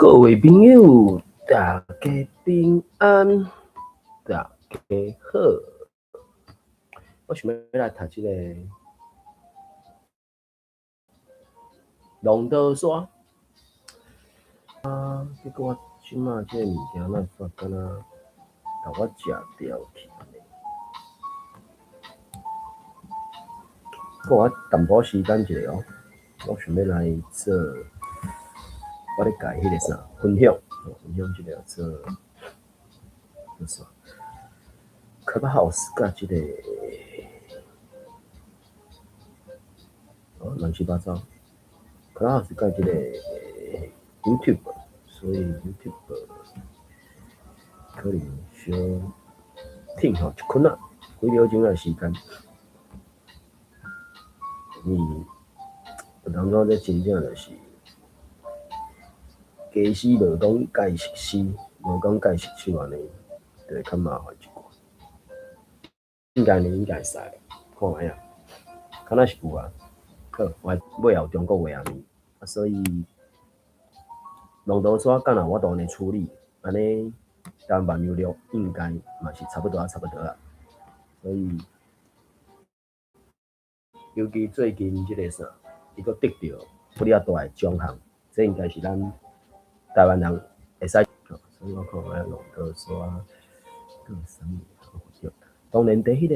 各位朋友，大家平安，大家好。我想欲來讀這個龍德山。啊，結果我這馬這個物件哪會敢若共我食掉去按呢？閣我淡薄時間一下哦，我想欲來做。我咧共彼個啥分享，分享這個做做啥？Clubhouse 佮這個哦亂七八糟，Clubhouse 佮這個 YouTube，所以 YouTube 可能小停吼一困仔，幾秒鐘仔時間。有當陣這真正就是。家私無講蓋熟私，無講蓋熟手按呢，就會較麻煩一寡。應該呢，應該會使，看覓啊，敢若是有啊。好，我尾後中國話按呢，啊，所以龍頭沙敢若我都按呢處理，按呢台灣萬有錄應該嘛是差不多啊，差不多啊。所以，尤其最近這個啥，伊閣得著不了大的獎項，這應該是咱台灣人會使，所以我看覓龍頭沙閣有啥物通當然，佇彼個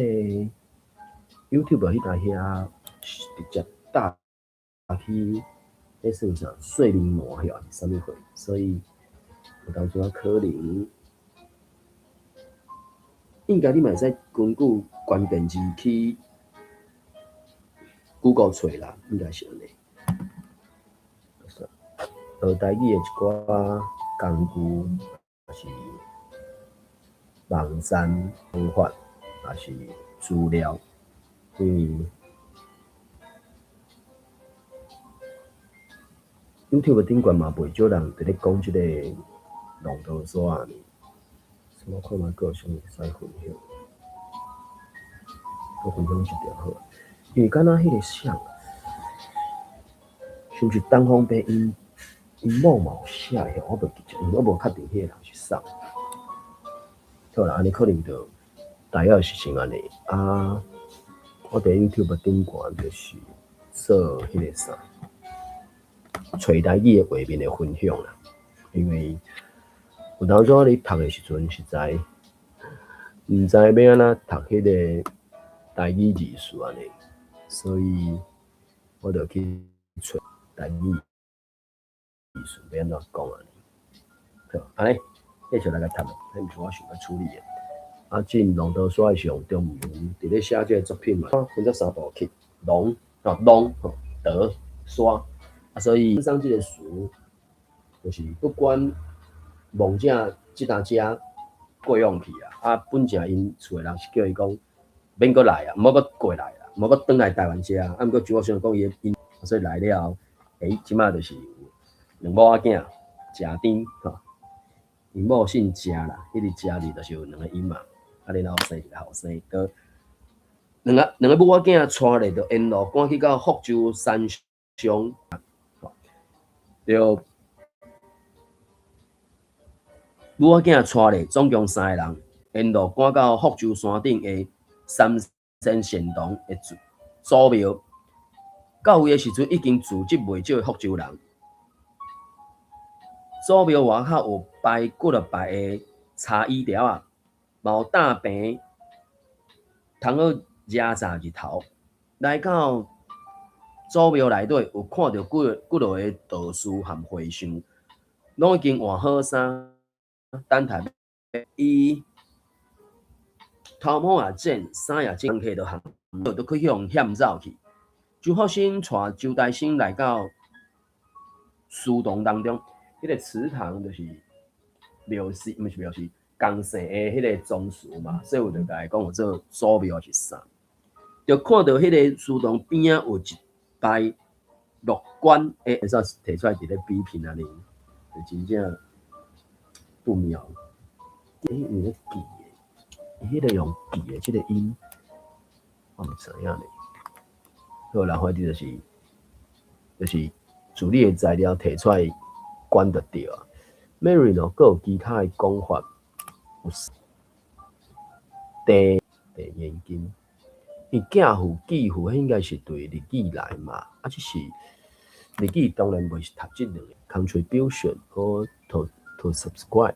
YouTube 彼台遐直接打去，彼算啥睡眠魔還是啥物貨？所以有當時仔可能應該你嘛會使根據關鍵字去 Google 揣啦，應該是按呢。學台語的一寡工具，抑是網站方法，抑是資料，因為 YouTube 頂懸嘛袂少人佇咧講這個龍頭沙按呢。我看覓閣有啥物會使分享，閣分享一條好。因為敢若彼個啥，是毋是東方白𪜶𪜶某嘛有寫的，我袂記得，因為我無確定彼個人是啥。好啦，按呢可能就大約是先按呢。啊，我佇 YouTube 頂懸就是做彼個啥，揣台語的畫面的分享啦。因為有當陣你讀的時陣，實在毋知欲按怎讀彼個台語字詞按呢，所以我就去揣台語字詞欲按怎講按呢。好，按呢繼續來共讀，彼毋是我想欲處理的。啊，進龍頭沙的上中文佇咧寫這個作品嘛，分做三部曲：龍、吼龍、吼德、沙。啊，所以上這個詞，就是不管亡者這當遮過往去啊，啊，本正𪜶厝的人是叫伊講免閣來啊，毋好閣過來啊，毋好閣轉來台灣遮。啊，毋過周福生講伊𪜶，所以來了後，這馬就是有兩某仔囝食甜吼，𪜶某姓謝啦，彼個謝字就是有兩個音嘛，啊，然後生一個後生，閣兩個母仔囝帶咧，就沿路趕去到福州山上，吼，對。母仔囝帶咧，總共三個人，沿路趕到福州山頂的三仙善堂的祖廟。到位的時陣，已經聚集袂少的福州人。祖廟外口有擺幾若排的茶椅條仔，嘛有搭棚，通好遮罩日頭。來到祖廟內底，有看著幾落个道士和和尚，攏已經換好衫，等待伊頭毛也剪，衫也剪，客都含都去予嫌走去。周福生帶周大生來到祠堂當中，彼個祠堂就是廟寺，毋是廟寺，仝姓的彼個宗祠嘛，所以有就共伊講有做祖廟還是啥，就看著彼個祠堂邊仔有一排木棺，會使提出來佇咧比拼按呢，就真正不妙。伊咧記的，伊彼個用記的這個音，我毋知影咧。好啦，反正就是處理的材料提出來管就對啊。Marino 閣有其他的講法，有地地現金，伊寄父寄父，彼應該是對日語來嘛，啊，只是日語當然袂是讀這兩个 contribution 或 to subscribe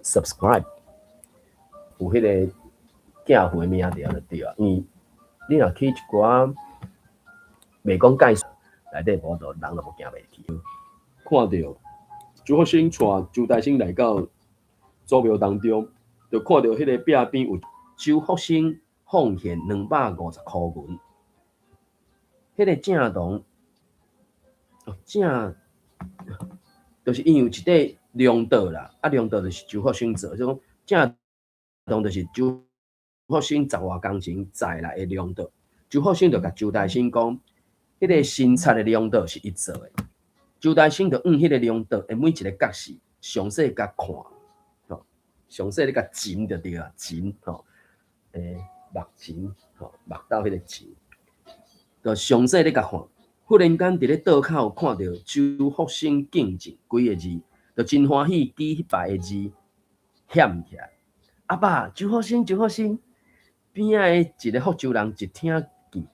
subscribe 有彼个寄父的名佇遐就對啊，因為你若去一寡袂講介紹內底無度，人就無行袂去。看著周福生帶周大生來到祖廟當中，就看著彼个壁邊有周福生奉獻250箍銀，彼个正堂哦正，就是因有一塊龍桌啦，啊龍桌就是周福生做，就講正堂就是周福生十外工前載來的龍桌，周福生就共周大生講，彼个新漆的龍桌是伊做的，周大生就按彼个龍桌的每一个角勢詳細共看，吼，詳細咧共尋就對啊，尋吼，目尋吼，目到彼个尋，就詳細咧共看。忽然間佇咧桌口看著周福生敬贈幾个字，就真歡喜，記彼排的字喊起來。阿爸，周福生，周福生，邊仔的一个福州人一聽見，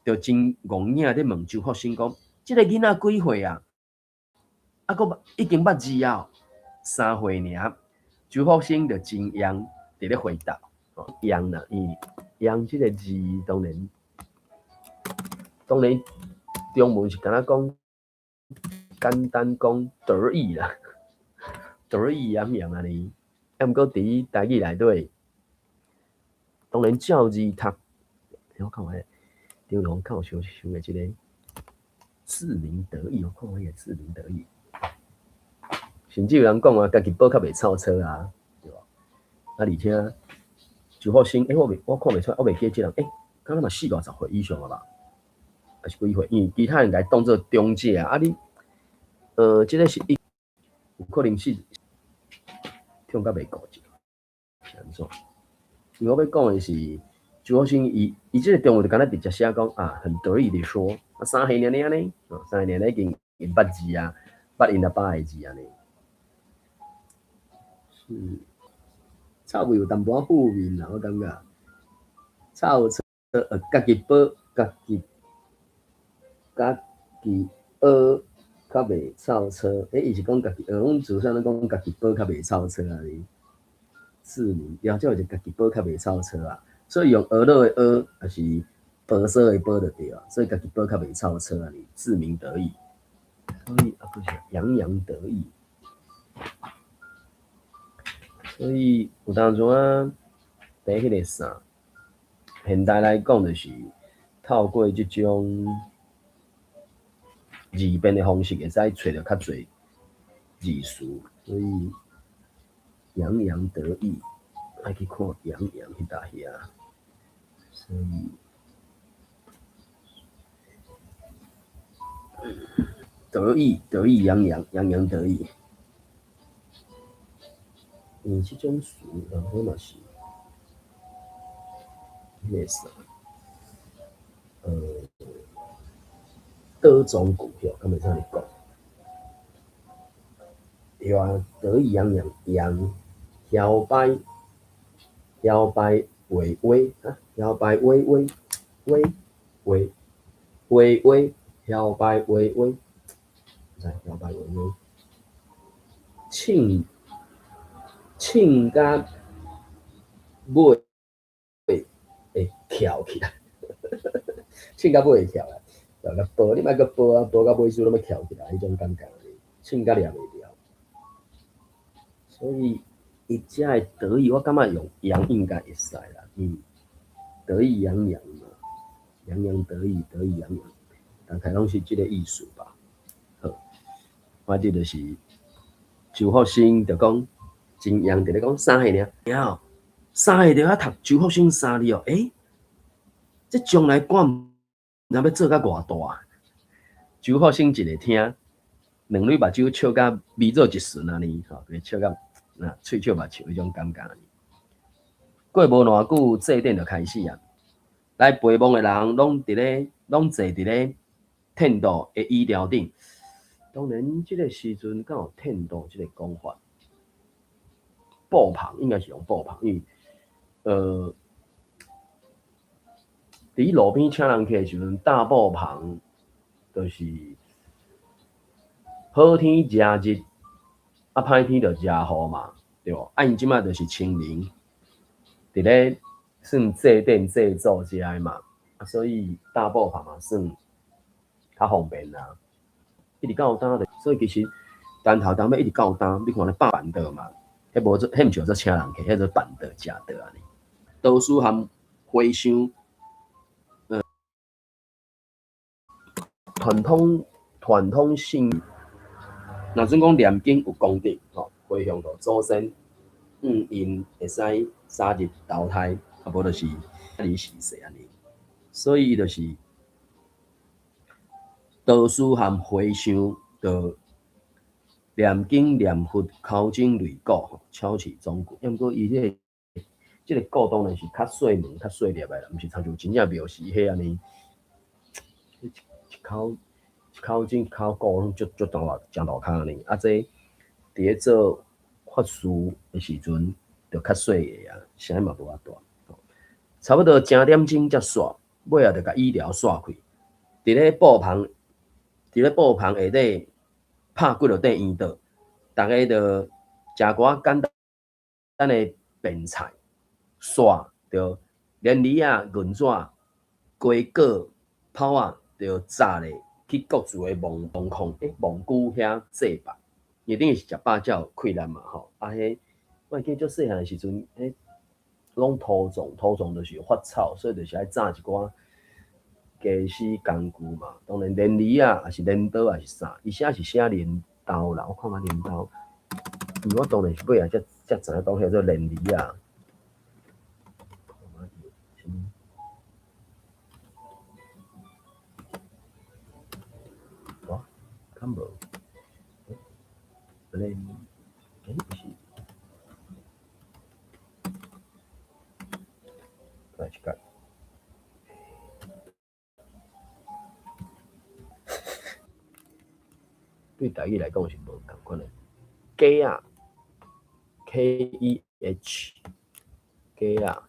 就真戇影咧問周福生講：這个囡仔幾歲啊？啊，閣已經捌字啊？3歲爾。周福生就真揚佇咧回答，揚啦，伊揚這个字當然，當然中文是敢若講簡單講得意啦，得意洋洋按呢。啊，毋過佇台語內底，當然照字讀，我看下，張龍教授想的這个自鳴得意，我看下自鳴得意。甚至有人講啊，家己寶較袂臭臊啊，對無？啊，而且周福生，欸，我袂，我看袂出來，我袂記這人，欸，敢若嘛四五十歲以上了吧？還是幾歲？因為其他人共伊當做長者啊，啊你，這个是一有可能是聽甲袂顧者，是按怎？因為我欲講的是周福生，伊伊這个中文就敢若直接寫講啊，很得意的說，啊3歲爾爾呢，3歲爾已經會捌字啊，捌𪜶阿爸的字按呢。是，臭味有淡薄仔負面啦，我感覺。臭臊，家己寶，家己家己學較袂臭臊，欸，伊是講家己學，阮自細攏講家己寶較袂臭臊按呢。自鳴，了這就家己寶較袂臭臊啊，所以用學樂的學，抑是婆娑的婆就對啊，所以家己寶較袂臭臊按呢，自鳴得意。所以啊，閣是洋洋得意。所以有當陣啊，佇彼个啥，現代來講就是透過這種字變的方式，會使揣著較濟字詞，所以洋洋得意，愛去看洋洋彼搭遐，所以得意得意洋洋，洋洋得意。因為這種詞，人講嘛是彼个啥，倒裝句吼，敢會使按呢講？對啊，得意洋洋，揚搖擺，搖擺畫畫啊，搖擺畫畫，畫畫畫畫，搖擺畫畫，毋知搖擺畫畫，凊凊甲尾會翹起來，凊甲尾會翹來，甲報你莫閣報啊，報到尾數攏欲翹起來，彼種感覺，凊甲掠袂牢。所以伊遮的得意，我感覺用揚應該會使啦，得意洋洋嘛，洋洋得意，得意洋洋，大概攏是這个意思吧。好，反正就是周福生就講真揚佇咧講3歲爾，了三歲就曉讀周福生三字哦，欸，這將來官毋知欲做甲偌大。周福生一个聽，兩蕊目睭笑甲眯做一巡按呢，吼，笑甲啊喙笑目笑彼種感覺。過無偌久，祭典就開始啊！來陪墓的人攏佇咧，攏坐佇咧天道的椅條頂。當然，這个時陣敢有天道這个講法，布棚應該是用布棚，因為佇路邊請人客的時陣，搭布棚就是好天遮日，啊歹天就遮雨嘛，對無？啊，𪜶這擺就是清明，佇咧算祭典祭祖遮的嘛，啊，所以搭布棚嘛算較方便啦。一直到今，所以其實單頭單尾一直到今，你看咧百辦桌嘛，彼無做，彼毋是叫做請人客，彼做辦桌食桌按呢。道士含和尚，傳統性，若準講念經有功德，吼，回向予祖先，𪜶會使早日投胎，啊無就是離世世按呢。所以伊就是道士含和尚，就念經念佛，口鐘擂鼓，吼，敲起鐘鼓。毋過伊這個鼓當然是較細門、較細粒的啦，毋是親像真正廟時彼按呢，一口一口鐘、一口鼓攏足足大誠大口按呢。啊，這佇咧做法事的時陣，就較細个啊，聲音嘛無遐大。差不多正點鐘才煞，尾仔就共醫療煞開。佇咧布棚下底拍幾落塊煙桌，逐家就食寡簡單的便菜，煞就蓮梨仔、銀紙、瓜果、炮仔，就紮咧去各自的墓礦、墓龜遐祭拜。因為等於是食飽才有氣力嘛吼。啊，彼我會記足細漢的時陣，彼攏土葬，土葬就是有發草，所以就是愛紮一寡家私工具嘛。當然鐮犁仔，抑是鐮刀，抑是啥，伊寫是寫鐮刀啦。我看覓鐮刀，因為我當然是尾仔才知影講彼叫做鐮犁仔。哇，敢無？鐮，毋是。來一個。對台語來講是無仝款的。雞仔，K E H，雞仔，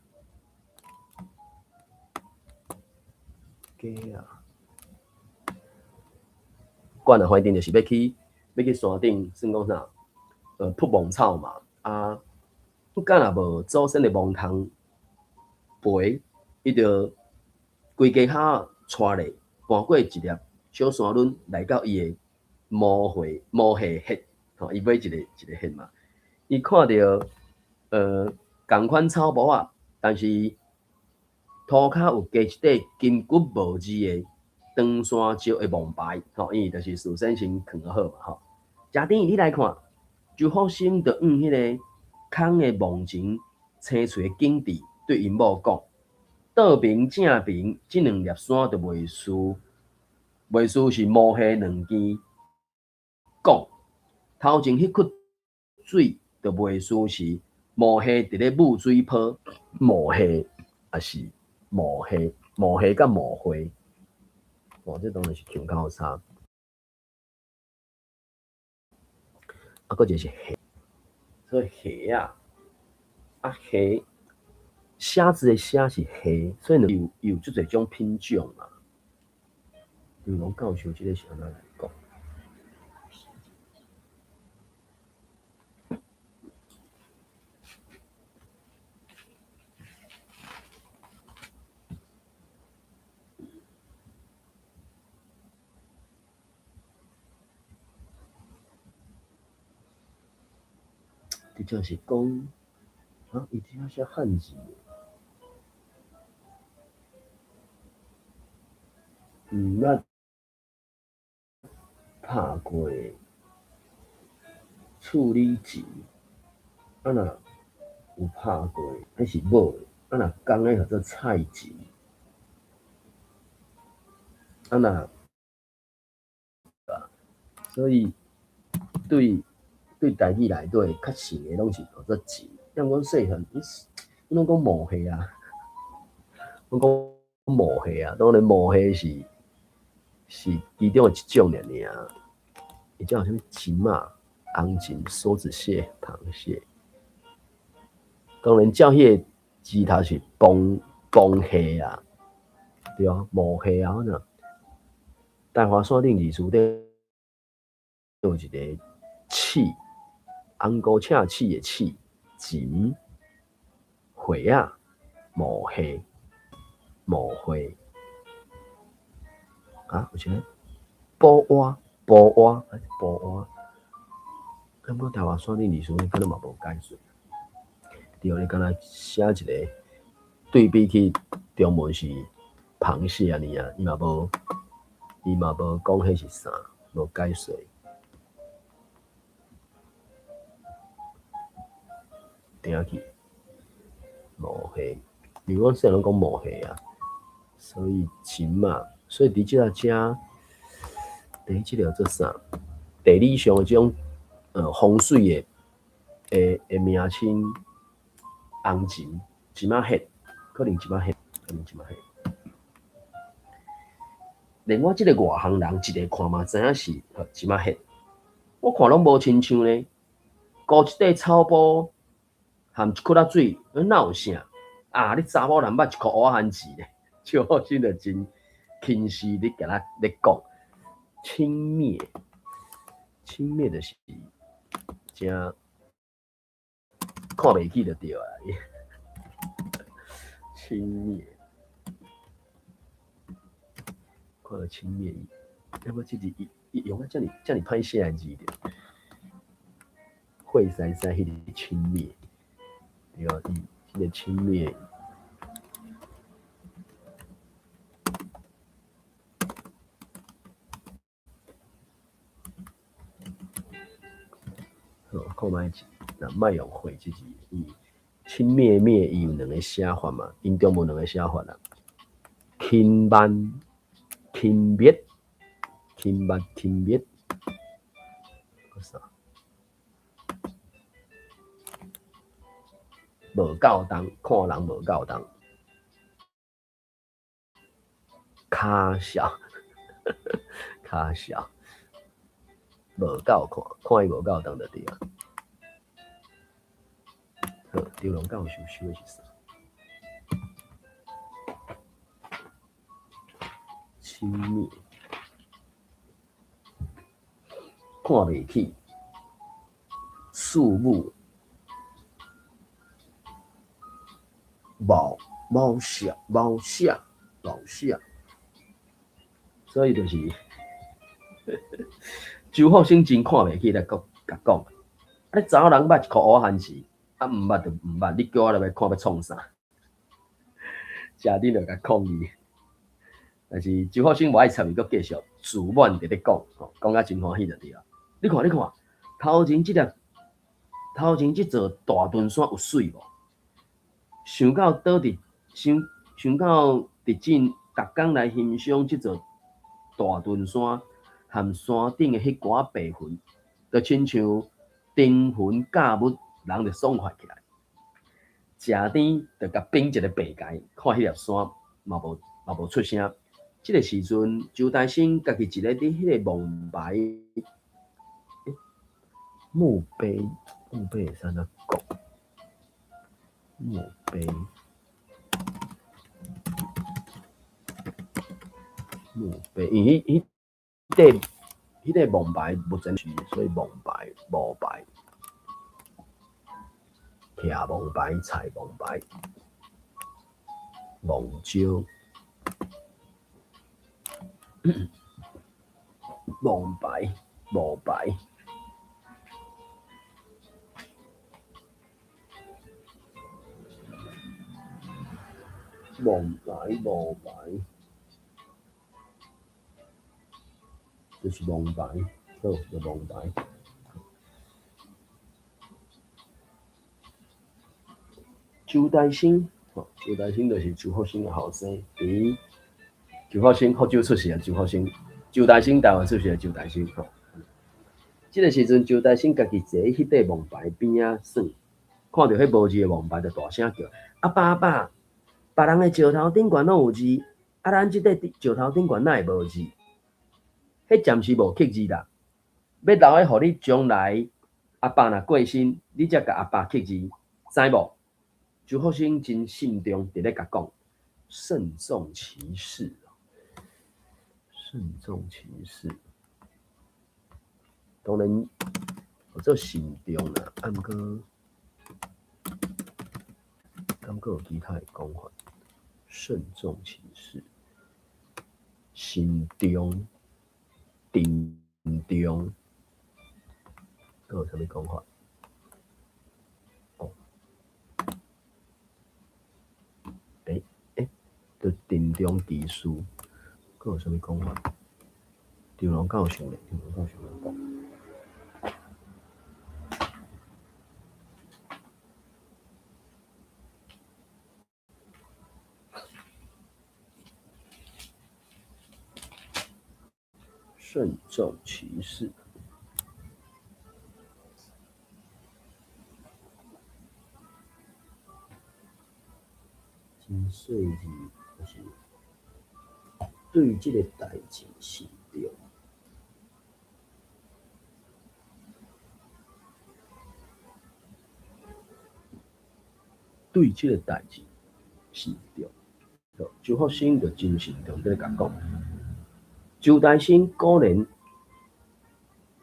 雞仔。管啊，反正就是欲去山頂，算講啥？撲芒草嘛。啊，敢若無祖先的墓通陪，伊就規家伙帶咧，搬過一粒小山崙來到伊的墓下穴，吼，伊買一个一个穴嘛。伊看著仝款草木仔，但是塗跤有加一塊筋骨無字的長山石的墓牌，吼，伊就是事先先囥好嘛，吼。食甜，你來看，周福生就向彼个空的墓前青翠的景致，對𪜶某講：倒爿正爿，這兩粒山就袂輸，袂輸是墓下兩間講。頭前彼窟水就袂輸是墓下佇咧舞水泡，墓下抑是墓下，墓下佮墓花，哦，這當然是腔口差。啊，閣一個是蝦，所以蝦仔，啊蝦，蝦子的蝦是蝦，所以有足濟種品種嘛。劉龍教授這个是按怎來講？直接是講，啊，伊這寫漢字，毋捌拍過處理詞，啊若有拍過，彼是母的，啊若公的叫做菜糍，啊若，所以對台語內底較像的攏是叫做錢，像阮細漢，阮攏講墓下啊，攏講墓下啊，當然墓下是其中的一種爾爾，伊伊遮有啥物蟳仔、紅蟳、梭子蟹、螃蟹。當然照彼個字頭是螃螃蟹啊，對啊，毛蟹啊，那大華山頂二書頂有一個刺，紅菇赤刺的刺，蟳、蟹仔、毛蟹、毛蟹啊，有啥物？寶蛙、寶蛙、寶蛙，感覺大華山頂二書頂敢若嘛無解說。對，你敢若寫一個對比起中文是螃蟹按呢啊，伊嘛無，伊嘛無講彼是啥，無解說。聽去，毛蟹，因為阮細漢攏講毛蟹啊，所以蟳仔，所以佇這個遮，佇這個做啥？地理上的這種風水的名稱，紅蟳，蟳仔血，可能蟳仔血，可能蟳仔血。連我這個外行人一个看嘛知影是蟳仔血，我看攏無親像呢，糊一塊草布含一窟仔水，哪有啥？啊！你查某人捌一箍烏仔番薯咧，周福生就真輕視咧，共咱咧講輕蔑，輕蔑就是誠看袂起就對啊。輕蔑，看著輕蔑伊，要無這字伊伊用啊遮爾遮爾歹寫的字著，血腥腥彼個輕蔑，對啊，伊這個輕蔑。好，看覓一，若莫用血這字，伊輕蔑蔑伊有兩个寫法嘛，𪜶中文兩个寫法啦。輕慢、輕蔑、輕慢、輕蔑，閣啥？無夠重，看人無夠重。跤數，跤數，無夠看，看伊無夠重就對啊。好，張龍教授收的是啥？輕蔑，看袂起，庶母，毛毛写毛写毛写，所以就是周福生真看袂起來閣共講，啊你查某人捌一箍烏仔番薯，啊毋捌就毋捌，你叫我入來看欲創啥？誠恁就共抗議，但是周福生無愛插伊，閣繼續自滿佇咧講，吼，講甲真歡喜就對啊。你看，你看，頭前這粒，頭前這座大屯山有媠無？想到倒佇想想到佇進逐工來欣賞這座大屯山和山頂的彼寡白雲，就親像登雲駕霧，人就爽快起來。食甜就共反一个白蓋，看彼粒山嘛無嘛無出聲。這个時陣，周大生家己一个佇彼个墓牌，墓碑墓碑會使按怎講？墓碑，墓碑，因為彼彼塊彼塊墓牌目前是，所以墓牌墓牌，徛墓牌菜墓牌，墓招，墓牌墓牌。墓牌墓牌，就是墓牌，好，就墓牌。周大生，吼，周大生就是周福生的後生，佇周福生福州出世的周福生，周大生台灣出世的周大生，吼。這个時陣，周大生家己坐佇彼塊墓牌邊仔耍，看著彼無字的墓牌，就大聲叫：阿爸阿爸！別人的石頭頂懸攏有字，啊，咱這塊石頭頂懸哪會無字？彼暫時無刻字啦，欲留咧，予你將來阿爸若過身，你才共阿爸刻字，知無？周福生真慎重，佇咧共講，慎重其事，慎重其事。當然，叫做慎重啦，啊，毋過，敢閣有其他的講法？慎重其事，慎重，鄭重，閣有啥物講法？哦，就鄭重其事，閣有啥物講法？張龍教授咧，張龍教授咧講。慎重其事，真細膩，就是對這個代誌慎重，對這個代誌慎重。周福生就真慎重佇咧共講。周大生果然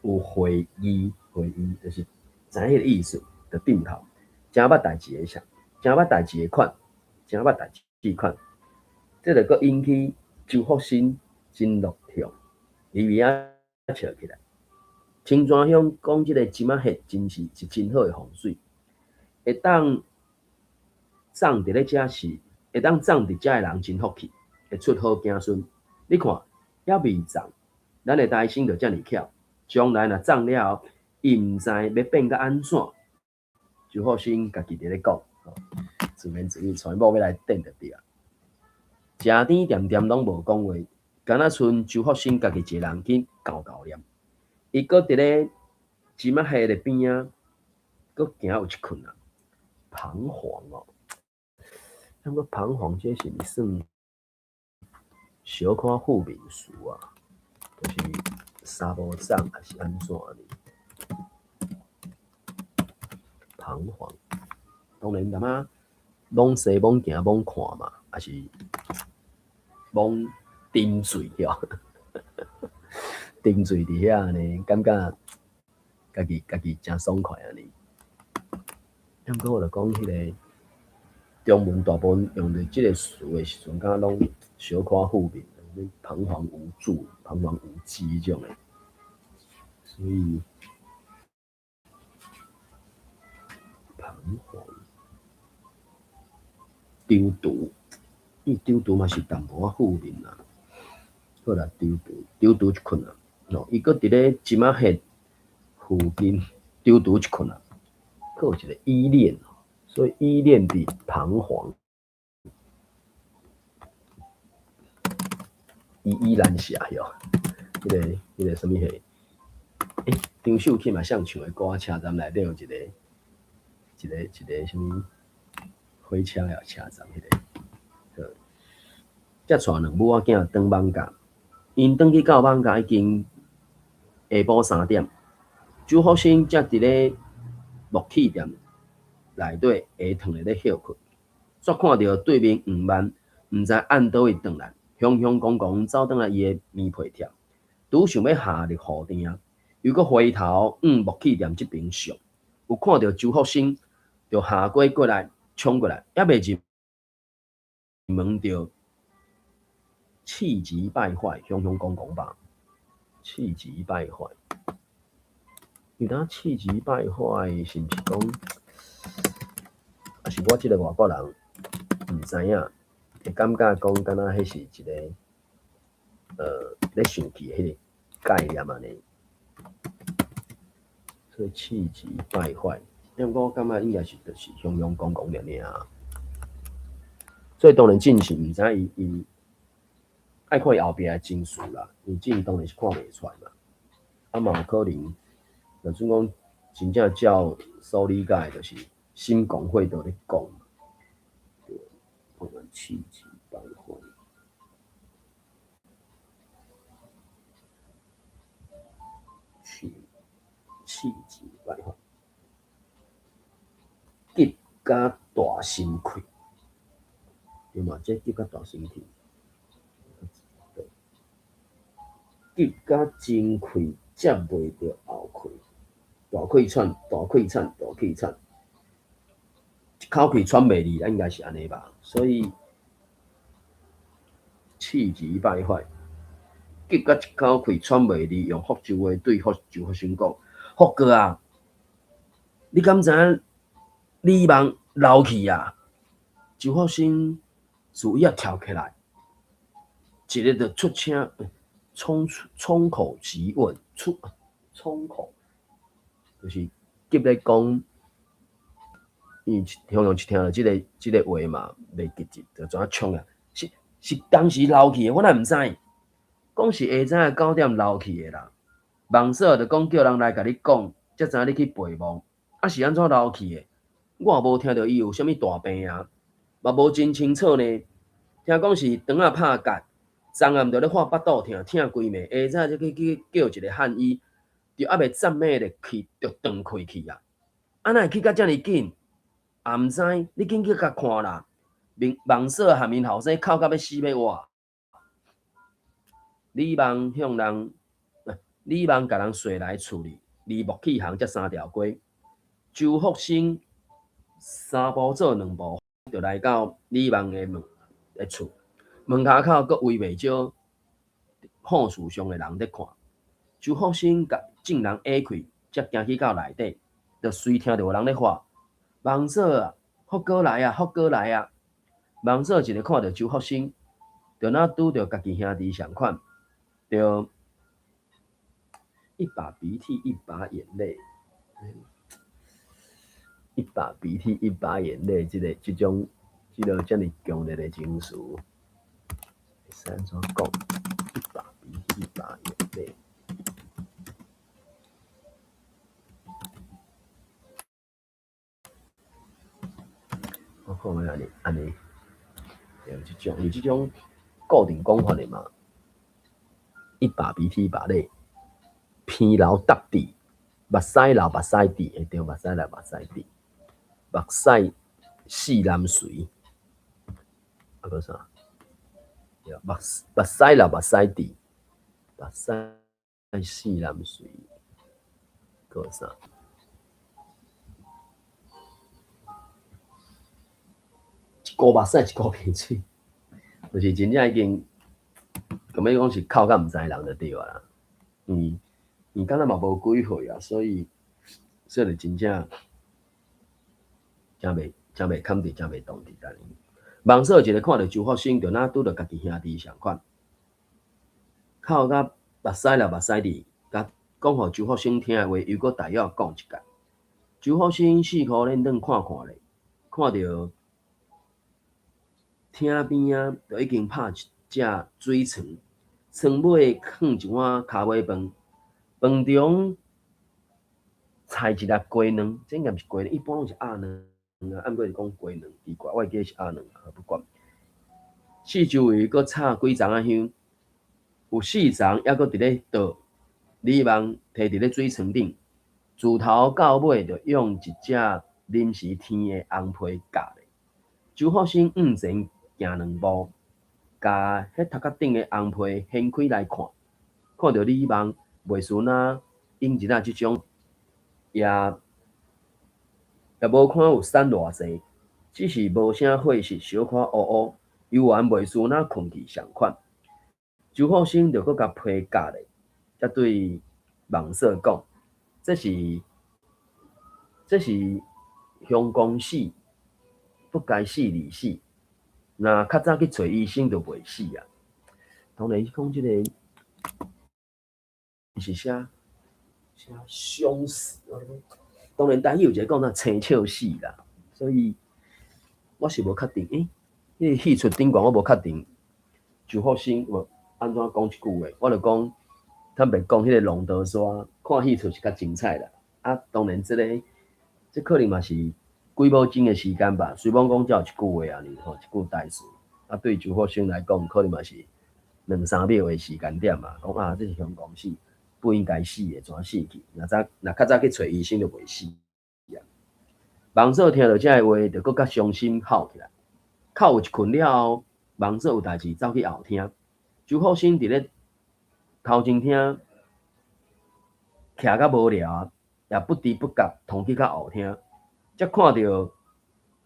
有會意，會意就是知影彼个意思，就點頭。誠捌代誌的啥？誠捌代誌的款，誠捌代誌款。這就閣引起周福生真落痛，微微仔笑起來。清泉鄉講這個金仔葉真是是真好的風水，會當葬佇咧遮是，會當葬佇遮的人真福氣，會出好子孫。你看。猶未葬，咱的大生就遮爾巧，將來若葬了後，伊毋知欲變甲按怎。周福生家己佇咧講，自言自語，揣某欲來電就對啊。食甜恬恬攏無講話，敢若賰周福生家己一个人去厚厚念。伊閣佇咧金仔葉的邊仔，閣行有一困啊，彷徨哦。毋過彷徨這是毋是算？小可負面詞啊，就是查某種抑是按怎呢？彷徨，當然淡仔罔西罔行罔看嘛，抑是罔沉醉哦，沉醉佇遐呢，感覺家己誠爽快按呢。毋過我著講彼个中文大部分用著這个詞的時陣，敢若攏小可負面，彷徨無助、彷徨無濟彼種的，所以彷徨、丟毒，伊丟毒嘛是淡薄仔負面啦。好啦，丟毒，丟毒一困啊，哦，伊閣佇咧金仔葉附近丟毒一困啊，閣有一个依戀，所以依戀佇彷徨。依依難捨喲，彼个啥物貨？張秀琴嘛像唱的歌，車站內底有一个啥物火車抑車站彼个，才帶兩母仔囝轉艋舺，𪜶轉去到艋舺已經下晡3點，周福生才佇咧木器店內底下床咧歇睏，煞看著對面黃萬，毋知按佗位轉來。雄雄戇戇走轉來伊的棉被店，拄想欲下入雨店，又閣回頭往木器店這爿上，有看著周福生，就下過過來衝過來，猶未入門就氣急敗壞，雄雄戇戇吧，氣急敗壞。有當氣急敗壞，是毋是講？抑是我這个外國人毋知影？會感覺講，敢若彼是一个，咧生氣的彼个概念按呢。所以氣急敗壞，毋過我感覺應該是就是雄雄戇戇爾爾。所以當然進是毋知伊伊愛看伊後壁的情緒啦，伊進當然是看袂出來嘛。啊嘛有可能，就算講真正照所理解，就是心廣血道咧講。氣急敗壞，氣氣急敗壞，急甲大心氣，對嘛？這急甲大心氣，急甲真氣接袂著後氣，大氣喘，大氣喘，大氣喘，一口氣喘袂離，應該是按呢吧？所以氣急敗壞，急甲一口氣喘袂離，用福州話對福周福生講：福哥啊，你敢知影李夢老去啊？周福生自椅仔跳起來，一个就出聲，衝衝口即問，出衝口，就是急咧講，伊雄雄一聽著這個話嘛，袂急急，就怎衝啊？是是當時流去的，我哪毋知？講是下早9點流去的啦。夢嫂就講叫人來共你講，才知影你去陪夢。啊是按怎流去的？我也無聽著伊有啥物大病啊，嘛無真清楚呢。聽講是腸仔拍結，昨暗就咧發腹肚疼，疼規暝，下早才去去叫一個漢醫，就猶未暫咩咧氣就斷氣去啊！啊哪會去甲遮爾緊？也毋知，你緊去共看啦。夢嫂含𪜶後生哭甲欲死欲活。李夢向人，李夢共人說來厝裡，離木器行才三條街。周福生三步做兩步，就來到李夢的門的厝門跤口，閣圍袂少好事上的人佇看。周福生共眾人下開，才行去到內底，就隨聽著有人咧喊：夢嫂啊，福哥來啊，福哥來啊！夢嫂一个看著周福生，就若拄著家己兄弟仝款，就一把鼻涕一把眼淚，一把鼻涕一把眼淚，這个這種這个遮爾強烈的情緒，會使按怎講？一把鼻涕一把眼淚。我看覓按呢按呢，對，這種有這種固定講法的嘛。一把鼻涕一把淚，鼻流沓滴，目屎流目屎滴，欸對，目屎流目屎滴，目屎四南隨，啊閣啥？對，目目屎流目屎滴，目屎四南隨，閣啥？一箍目屎一箍鼻水，就是真正已經。咁欲講是哭甲毋知人就對啊啦，因伊敢若嘛無幾歲啊，所以所以就真正誠袂誠袂堪得，誠袂當得按呢。夢嫂一个看著周福生，就若拄著家己兄弟仝款，哭甲目屎流目屎滴，共講予周福生聽的話，又閣大約講一擺。周福生四箍輪轉看看咧，看著廳邊仔就已經拍一隻水床，床尾囥一碗跤尾飯，飯中菜一粒雞卵，這應該毋是雞卵，一般攏是鴨卵啊，啊毋過是講雞卵，奇怪，我會記得是鴨卵，不管。四周圍閣插幾叢仔香，有四叢猶閣佇咧倒。李夢提佇咧水床頂，自頭到尾就用一隻臨時添的紅被蓋咧。周福生向前行兩步，共彼頭殼頂的紅被掀開來看，看著李夢袂輸若影日仔這種，也也無看有瘦偌濟，只是無啥血色，小可烏烏，猶原袂輸若睏去仝款。周福生就閣共被蓋咧，才對夢嫂講：這是這是鄉公死，不該死而死。若較早去揣醫生，就袂死啊。當然，伊講這個是寫寫兇死，當然，台語有一個講啥生笑死啦，所以我是無確定。欸，彼個戲出頂懸我無確定，周福生有按怎講這句話？我就講坦白講，彼個龍德山看戲出是較精彩啦。啊，當然這個這可能嘛是幾秒鐘的時間吧。雖罔講才有一句話按呢吼，一句台詞。啊，對周福生來講，可能嘛是兩三秒的時間點嘛。講啊，這是鄉公死，不應該死的，怎死去？若早若較早去揣醫生就袂死啊。盲嫂聽著這个話，就閣較傷心哭起來。哭有一困了後，盲嫂有代誌走去後廳。周福生佇咧頭前廳徛甲無聊，也不知不覺通去到後廳，才看著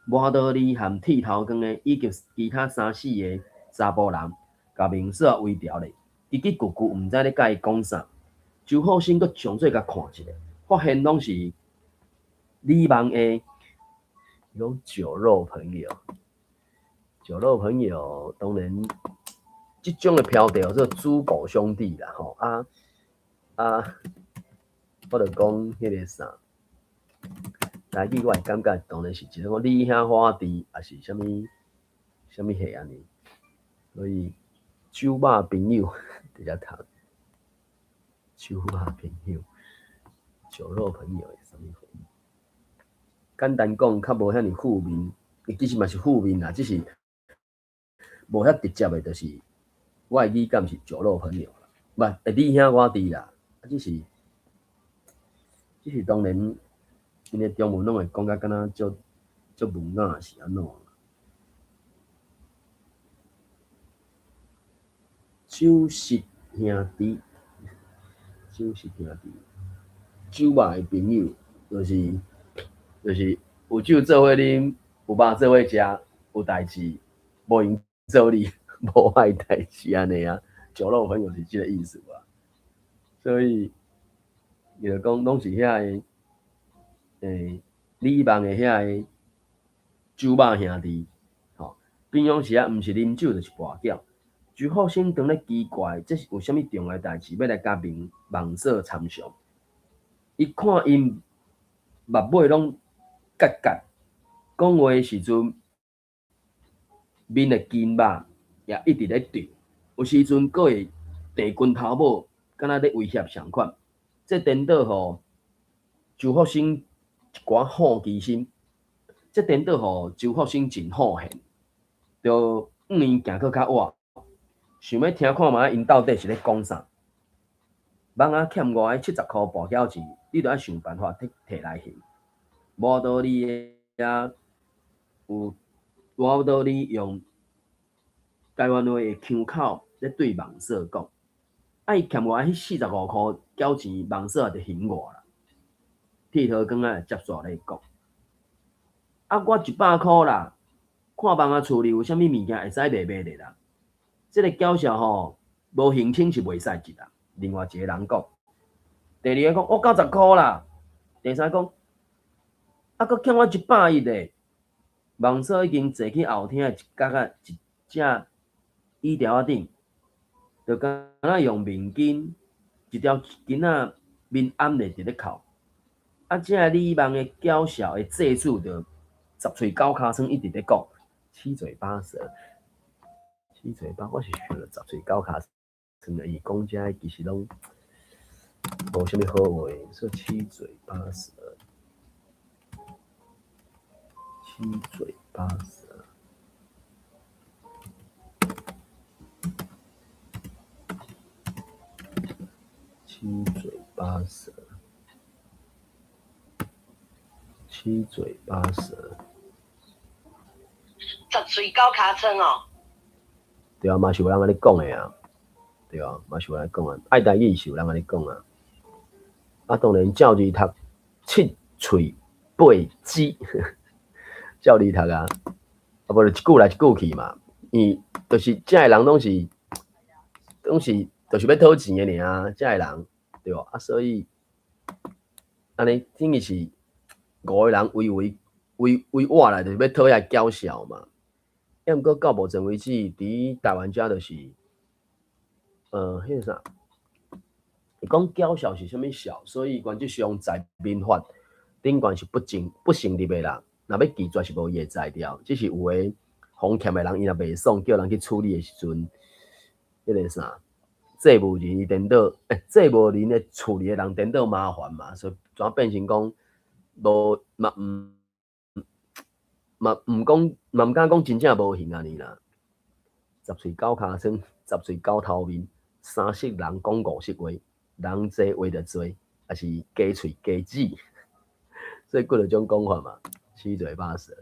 磨刀利和剃頭光的以及其他三四个查埔人，共明嫂圍牢咧，吱吱咕咕毋知咧佮伊講啥。周福生閣上做共看一下，發現攏是李網的講酒肉朋友，酒肉朋友當然，這種的標題叫做豬狗兄弟啦，吼啊啊！我就講彼个啥，台語我會感覺當然是一個講你兄我弟，抑是啥物啥物貨按呢？所以酒肉朋友佇遮讀，酒肉朋友，酒肉朋友是啥物貨？簡單講，較無遐爾負面，伊其實嘛是負面啦，只是無遐直接的，就是我的語感是酒肉朋友啦，毋，你兄我弟啦，啊，只是當然，𪜶的中文攏會講甲敢若足足文雅是按怎？酒食兄弟，酒食兄弟，酒肉的朋友，就是有酒做伙啉，有肉做伙食，有代誌無閒做你，無愛代誌按呢啊，酒肉朋友是這个意思啊。所以，伊就講攏是遐个，李網的遐个酒肉兄弟，吼，平常時啊，毋是啉酒就是跋筊。周福生當咧奇怪，這是有啥物重要代誌欲來共明網嫂參詳？伊看𪜶目尾攏結結，講話的時陣，面的筋肉也一直咧動，有時陣閣會鄭拳頭母，敢若咧威脅仝款。這顛倒予周福生一寡好奇心，這顛倒予周福生真好現，就向𪜶行閣較倚，想欲聽看覓𪜶到底是咧講啥。網仔欠我的70箍跋筊錢，你著愛想辦法摕摕來還。無道理的啊，有無道理用台灣話的腔口咧對網嫂講，啊伊欠我彼45箍繳錢，網嫂就還我啦。剃頭光仔接續咧講，啊我100箍啦，看網仔厝裡有啥物物件會使賣賣咧啦。這个繳數吼，無還清是袂使一啦。另外一个人講，第二个講我90箍啦，第三個講，啊，閣欠我110咧。網嫂已經坐去後廳的一角仔一隻椅條仔頂，就敢若用面巾一條巾仔面掩咧佇咧哭。啊，這个李網的嬌小的債主就十喙九尻川一直咧講，七嘴八舌，七嘴八，我是想著十喙九尻川，伊講這其實攏無啥物好話，說七嘴八舌，七嘴八舌，七嘴八舌，七嘴八舌，十喙九尻川哦。對啊，嘛是有人按呢講的啊。對啊，嘛是有人講啊，愛台語是有人按呢講啊。啊，當然照字讀七喙八舌，照字讀啊，啊無就一句來一句去嘛。伊就是這个人攏是就是欲討錢的爾，這个人對無？啊，所以按呢等於是五个人圍圍圍圍倚來，就是欲討遐繳數嘛。抑毋過到目前為止，佇台灣遮就是，彼個啥，伊講繳數是啥物數，所以原則上在民法頂懸是不成立的啦。若欲拒絕是無伊的才調，只是有的予欠的人伊若袂爽，叫人去處理的時陣，彼個啥，債務人伊顛倒，債務人的處理的人顛倒麻煩嘛，所以怎變成講無嘛毋嘛毋講嘛毋敢講真正無還按呢啦。十喙九尻川，十喙九頭面，三色人講五色話。人濟話就濟，抑是雞喙雞舌，所以幾若種講法嘛，七嘴八舌，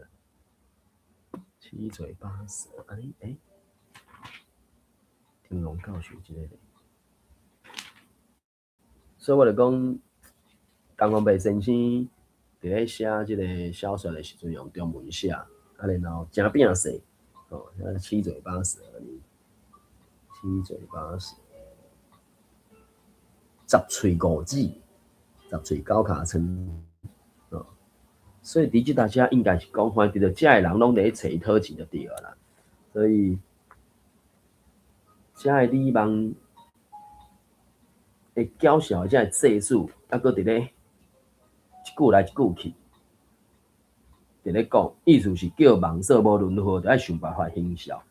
七嘴八舌，按呢欸，張龍教授這個咧，所以我就講，東方白先生佇咧寫這个小說的時陣用中文寫，啊然後誠摒細，哦，七嘴八舌按呢，七嘴八舌，十喙五舌，十喙九尻川，哦，所以佇這搭遮應該是講，反正佇遮的人攏佇咧揣伊討錢就對啊啦，所以遮的李網會攪笑的遮的祭司，猶閣佇咧一句來一句去，佇咧講，意思是叫夢說無論如何，著愛想辦法行孝。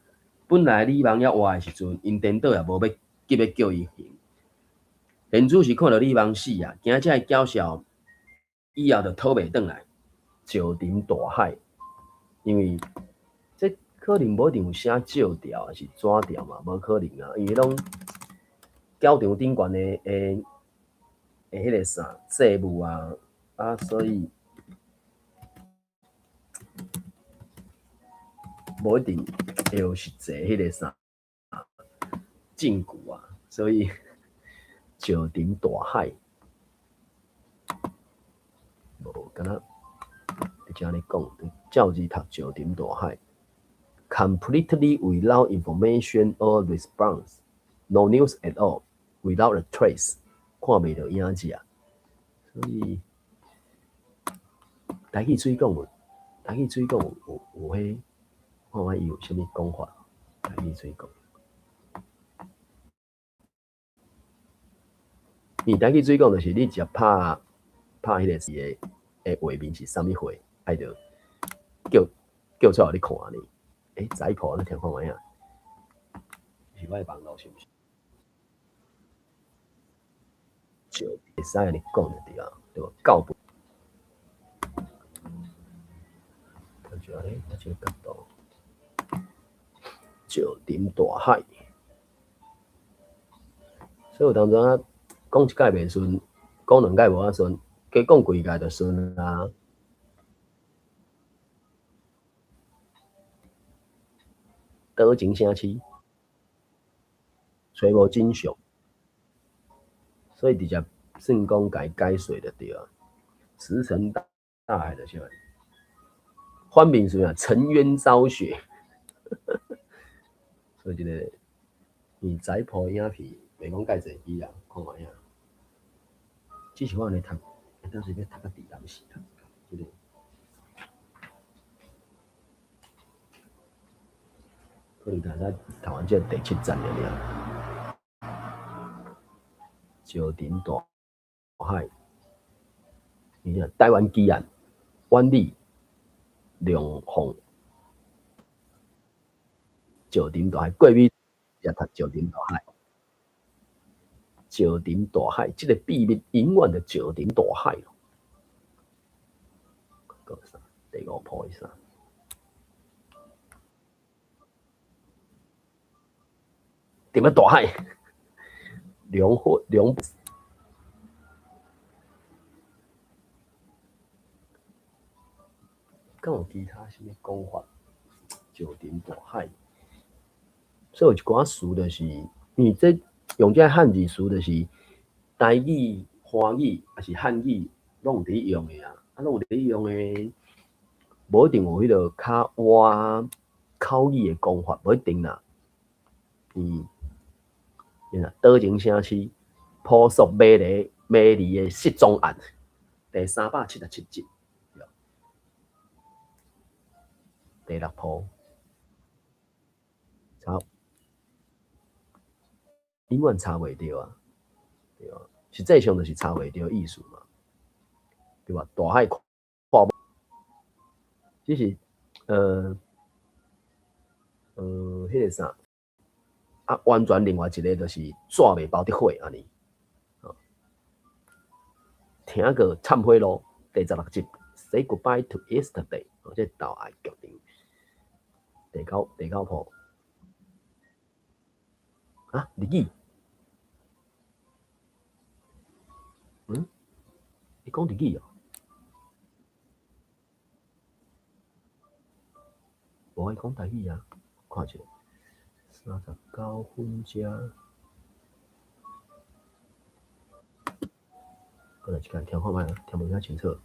本來李網猶活的時陣，𪜶顛倒也無欲急欲叫伊還。現主是看著李網死啊，驚這个攪笑以後就討袂轉來，石沉大海。因為這可能無一定有寫借條，抑是紙條嘛，無可能啊，因為攏教堂頂懸的彼个啥祭物啊，啊，所以無一定會有實際彼个啥證據啊，所以石沉大海，無敢若會按呢講，照字讀石沉大海，completely without information or response, no news at all, without a trace，看袂著影子啊，所以台語水講有，台語水講有彼，看覓伊有啥物講法，台語水講。伊台語水講就是你直接拍拍彼个字的畫面是啥物貨，愛著叫出來予你看呢。欸，載譜你聽看覓啊？是我的網路是毋是？就會使按呢講就對啊，對無？教本。就按呢，這个角度，石沉大海。所以有當陣仔講一擺袂順，講兩擺無遐順，加講幾擺就順啊。倒前城市，揣無真相，所以直接算講共伊解說就對啊。石沉大海就是啥？反面是啥？沉冤昭雪。所以這个伊載譜影片袂講蓋濟支啊，看覓啊。只是我按呢讀，當時欲讀甲佇南時讀，這个。可能才讀完這第七節爾爾。石沉大海，伊講台灣奇案，萬里龍鳳，石沉大海，過尾也讀石沉大海，石沉大海，這个秘密永遠就石沉大海咯。閣啥？第五鋪是啥？點樣大海？兩貨兩，敢有其他啥物講法？石沉大海，所以有一寡詞就是，因為這用這漢字詞就是台語、華語抑是漢語，攏有佇咧用的啊，啊，攏有佇咧用的，無一定有彼个較倚口語的講法，無一定啦。倒前城市，撲朔迷離迷離的失蹤案，第377集，第六鋪，查永遠查袂著啊，對啊，實際上就是查袂著意思嘛，對吧？大海看，只是彼个啥？啊，完全另外一个就是紙袂包得火按呢，聽過懺悔錄第16集，Say goodbye to yesterday，哦，這島愛劇場，第九鋪，啊，日語，嗯？伊講日語哦？無伊講台語啊，看者，39分遮，閣來一擺聽看覓啊？聽無遐清楚。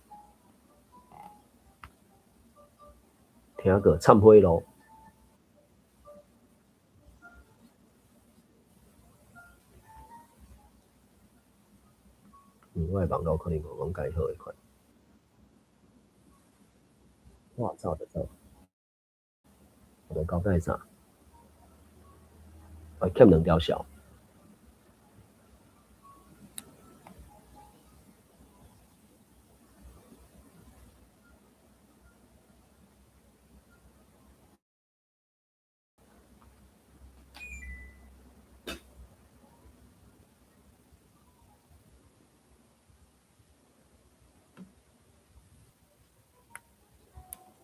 聽過懺悔錄。我的網路可能無講介好的款。我走就走，無交代啥，我欠兩條線。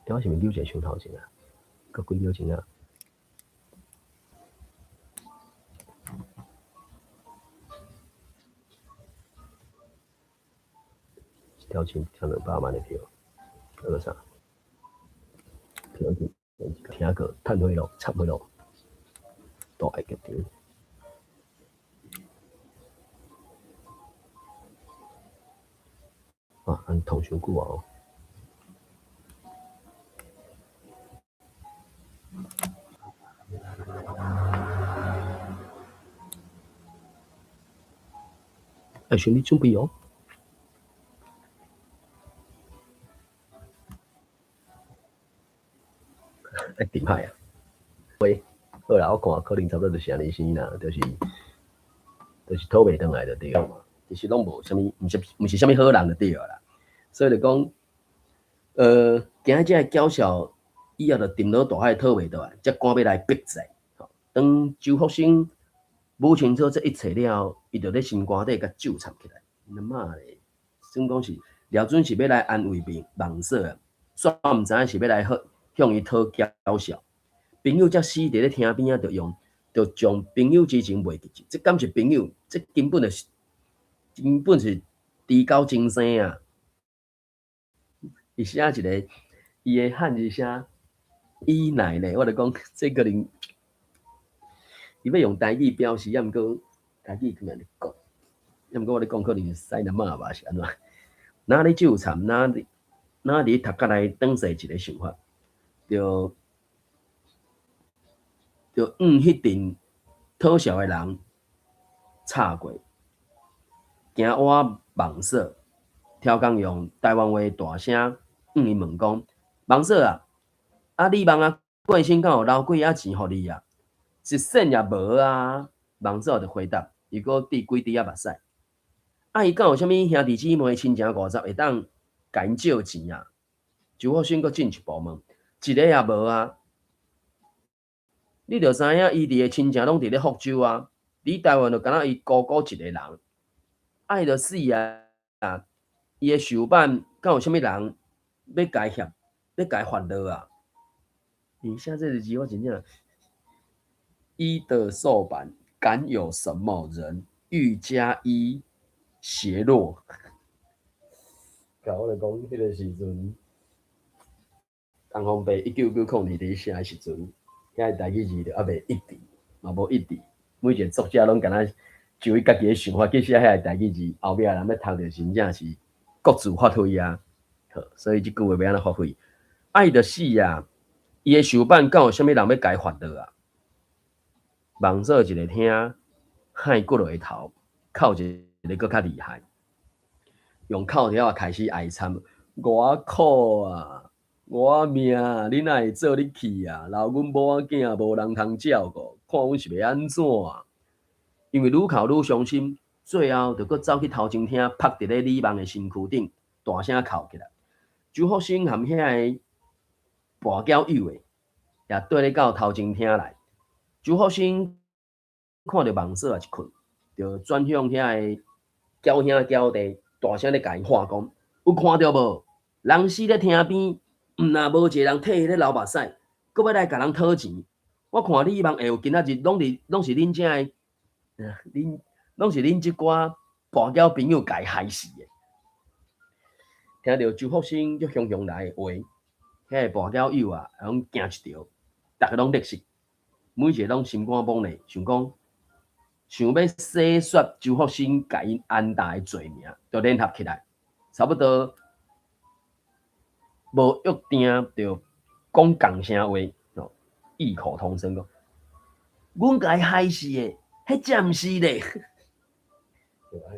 我是毋是扭一个傷頭前啊？閣幾秒鐘啊？一條線聽200萬的票，那個啥？聽過懺悔錄、懺悔錄，大愛劇場。啊，按通傷久啊！愛心理準備哦。愛點海啊！喂，好啦，我看可能差不多就是按呢生啦，就是討袂轉來就對嘛。其實攏無啥物，毋是啥物好人就對啦。所以就講，今仔這个嬌笑以後就沉落大海討袂倒來，才趕欲來逼債。當周福生摸清楚這一切了後，伊就咧心肝底共咒懺起來。他媽的，算講是廖準是欲來安慰孟嫂啊，煞毋知影是欲來向伊討嬌笑。朋友才死佇咧廳邊仔，就將朋友之情賣記住。這敢是朋友？這根本就是，根本是豬狗親生啊！伊寫一個，伊的漢字寫伊奶呢，我就講這可能，伊欲用台語表示，抑毋過台語敢若咧講，抑毋過我咧講可能會使人罵吧，是按怎？若咧咒懺，若佇頭殼內轉踅一個想法，就向彼陣討笑的人插過，驚倚孟嫂，超工用台灣話大聲向伊問講：孟嫂啊，啊你望啊過身敢有留幾仔錢予你啊？一仙也無啊！孟嫂就回答，伊閣滴幾滴仔目屎。啊，伊敢有啥物兄弟姊妹、親情五十會當共𪜶借錢啊？周福生閣進一步問，一個也無啊！你著知影，伊佇个親情攏佇咧福州啊，佇台灣就敢若伊孤孤一個人，啊，伊就死啊！伊的壽板敢有啥物人欲共伊協，欲共伊發落啊？伊寫這個字我真正，伊的壽板敢有什麼人欲加以削弱？共我來講，彼個時陣，東方白1990佇咧寫的時陣，遐個台語字就猶未一致，嘛無一致。每一個作者攏敢若就伊家己的想法去寫遐個台語字，後壁人欲讀著真正是各自發揮啊。好，所以這句話欲按怎發揮？啊，伊就死啊！伊的壽板敢有啥物人欲共伊發落啊？孟嫂一个聽，害骨落的頭，哭一个閣較厲害，用哭條仔開始哀慘，我苦啊！我命啊！你哪會做你去啊？留阮某仔囝無人通照顧，看阮是欲按怎啊？因為愈哭愈傷心，最後就閣走去頭前廳，趴佇咧李夢的身軀頂，大聲哭起來。周福生含遐个跋筊友的，也綴咧到頭前廳來。周福生看著孟嫂也一困，就轉向遐個嬌兄嬌弟，大聲咧共𪜶喊講：有看著無？人死咧廳邊，毋若無一個人替伊咧流目屎，閣欲來共人討錢。我看李夢會有今仔日攏是恁遮个，恁攏是恁這寡跋跋筊朋友共伊害死的。聽著周福生足雄雄來的話，遐个跋筊友啊，攏驚一著，逐个攏熱死，每一个攏心肝懵咧，想講想欲洗雪周福生共𪜶安達的罪名，就聯合起來，差不多無約定就講仝聲話，哦，異口同聲講，阮共伊害死的，彼才毋是咧。對啊，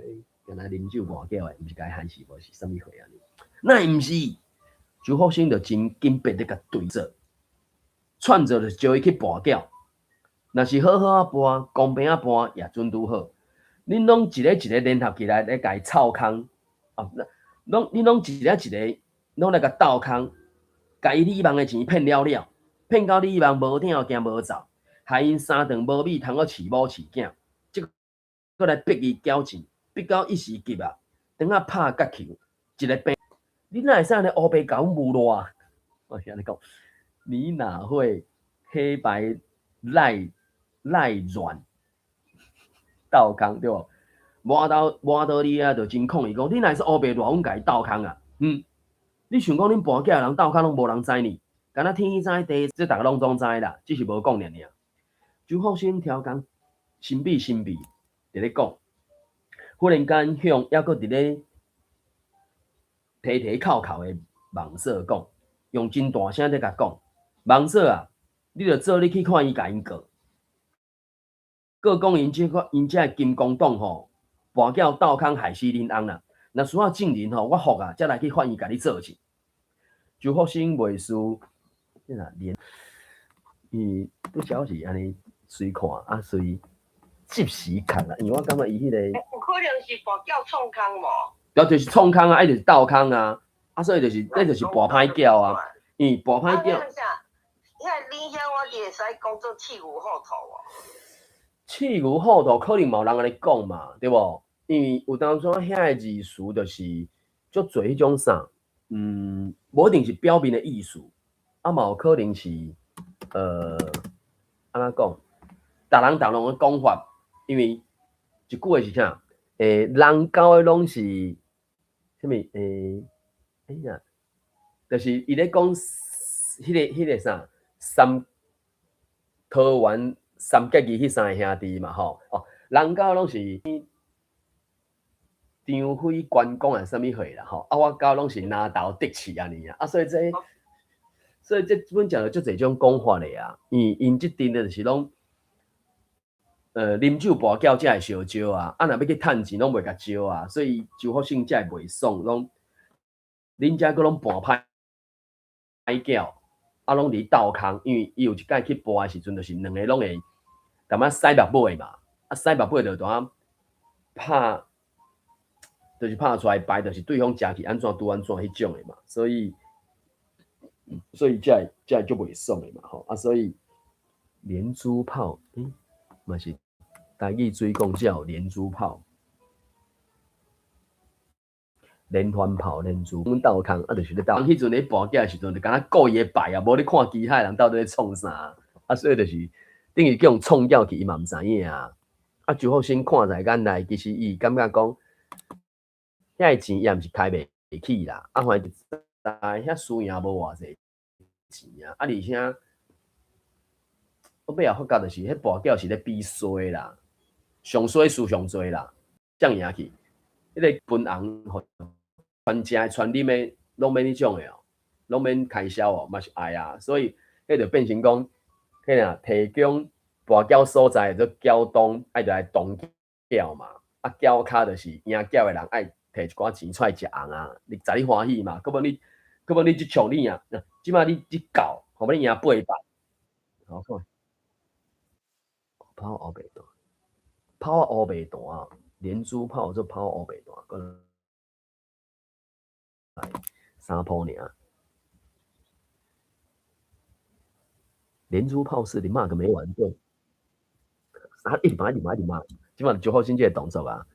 敢若啉酒跋筊的，毋是共伊害死，無是啥物貨按呢？哪會毋是？周福生就真緊迫咧共對做，串做就招伊去跋筊。若是好好仔跋，公平仔跋也準拄好。恁攏一個一個聯合起來咧共伊臭空，啊，攏恁攏一個一個攏來共鬥空，共伊鋰網的錢騙了了，騙到鋰網無疼驚無走，害𪜶三頓無米通閣飼某飼囝，這閣來逼伊繳錢，逼到一時急啊，轉仔拍角球，一个病，你哪會使按呢烏白共阮侮辱啊？我是按呢講，你哪會黑白賴賴軟鬥空對無？無道無道理啊，就真抗議講，你哪會使烏白賴阮共伊鬥空啊？嗯，你想講恁跋筊的人鬥空攏無人知呢？敢若天知地，這逐个攏總知啦，只是無講爾爾。周福生超工神秘神秘佇咧講，忽然間向猶閣佇咧提提扣扣的網嫂講，用真大聲咧共講，網嫂啊，你著做你去看伊共𪜶告，告講𪜶這個𪜶這个金剛黨吼，跋筊鬥空害死恁翁啦。若需要證人吼，我服啊，才來去法院共你作證。周福生袂輸，你若連伊拄才是按呢隨看啊隨即時看啊，因為我感覺伊彼個有可能是跋筊創空無？對，就是創空啊，啊就是鬥空啊，啊所以就是這就是跋歹筊啊，因為跋歹筊。啊，遐林鄉我會使講做刺牛虎兔無？刺牛虎兔可能嘛有人按呢講嘛，對無？因為有當陣遐个字詞就是足濟彼種啥，無一定是表面的意思，啊嘛有可能是，按怎講？逐人逐人的講法，因為一句話是啥？人教的攏是啥物？欸呀，就是伊咧講彼個啥，三桃園三結義彼三个兄弟嘛吼。哦，人教攏是張飛、關公還是啥物貨啦吼。啊，我教攏是拿刀得刺按呢啊。啊，所以這本講有足濟種講法的啊。因𪜶這陣的就是攏，啉酒跋筊才會相招啊。啊，若欲去趁錢攏袂共招啊。所以周福生才會袂爽，攏恁遮閣攏跋歹筊，啊，攏佇鬥空。因為伊有一擺去跋的時陣，就是兩個攏會淡仔使目尾嘛。啊，使目尾就淡仔拍，就是拍出來牌，就是對方食去按怎拄按怎彼種的嘛。所以才會足袂爽的嘛吼。啊，所以連珠炮，嘛是台語水講才有連珠炮、連環炮、連珠。阮鬥空啊，就是咧鬥。彼陣咧跋筊的時陣，就敢若顧伊的牌啊，無咧看其他人到底咧創啥。啊，所以就是等於叫人創筊去，伊嘛毋知影啊。啊，周福生看在眼內，其實伊感覺講，遐个錢伊也毋是開袂起啦。啊，反正知遐輸贏無偌濟錢啊。啊，而且我尾後發覺就是，彼跋筊是咧比衰啦，上衰輸上濟啦，才贏去。彼个分紅予傳食的、傳啉的，攏免彼種的哦，攏免開銷哦，嘛是愛啊。所以，彼就變成講，彼個提供跋筊所在做筊東，愛就來動筊嘛。啊，筊跤就是贏筊的人愛提一寡錢出來食紅啊，你在你歡喜嘛。閣無你這場你贏，這擺你這教，予你贏800。好看。拋烏白彈，拋烏白彈，連珠炮做拋烏白彈，閣來三鋪爾。連珠炮是你罵個沒完，對。啊，一直罵，一直罵，一直罵，這擺周福生這個動作啊。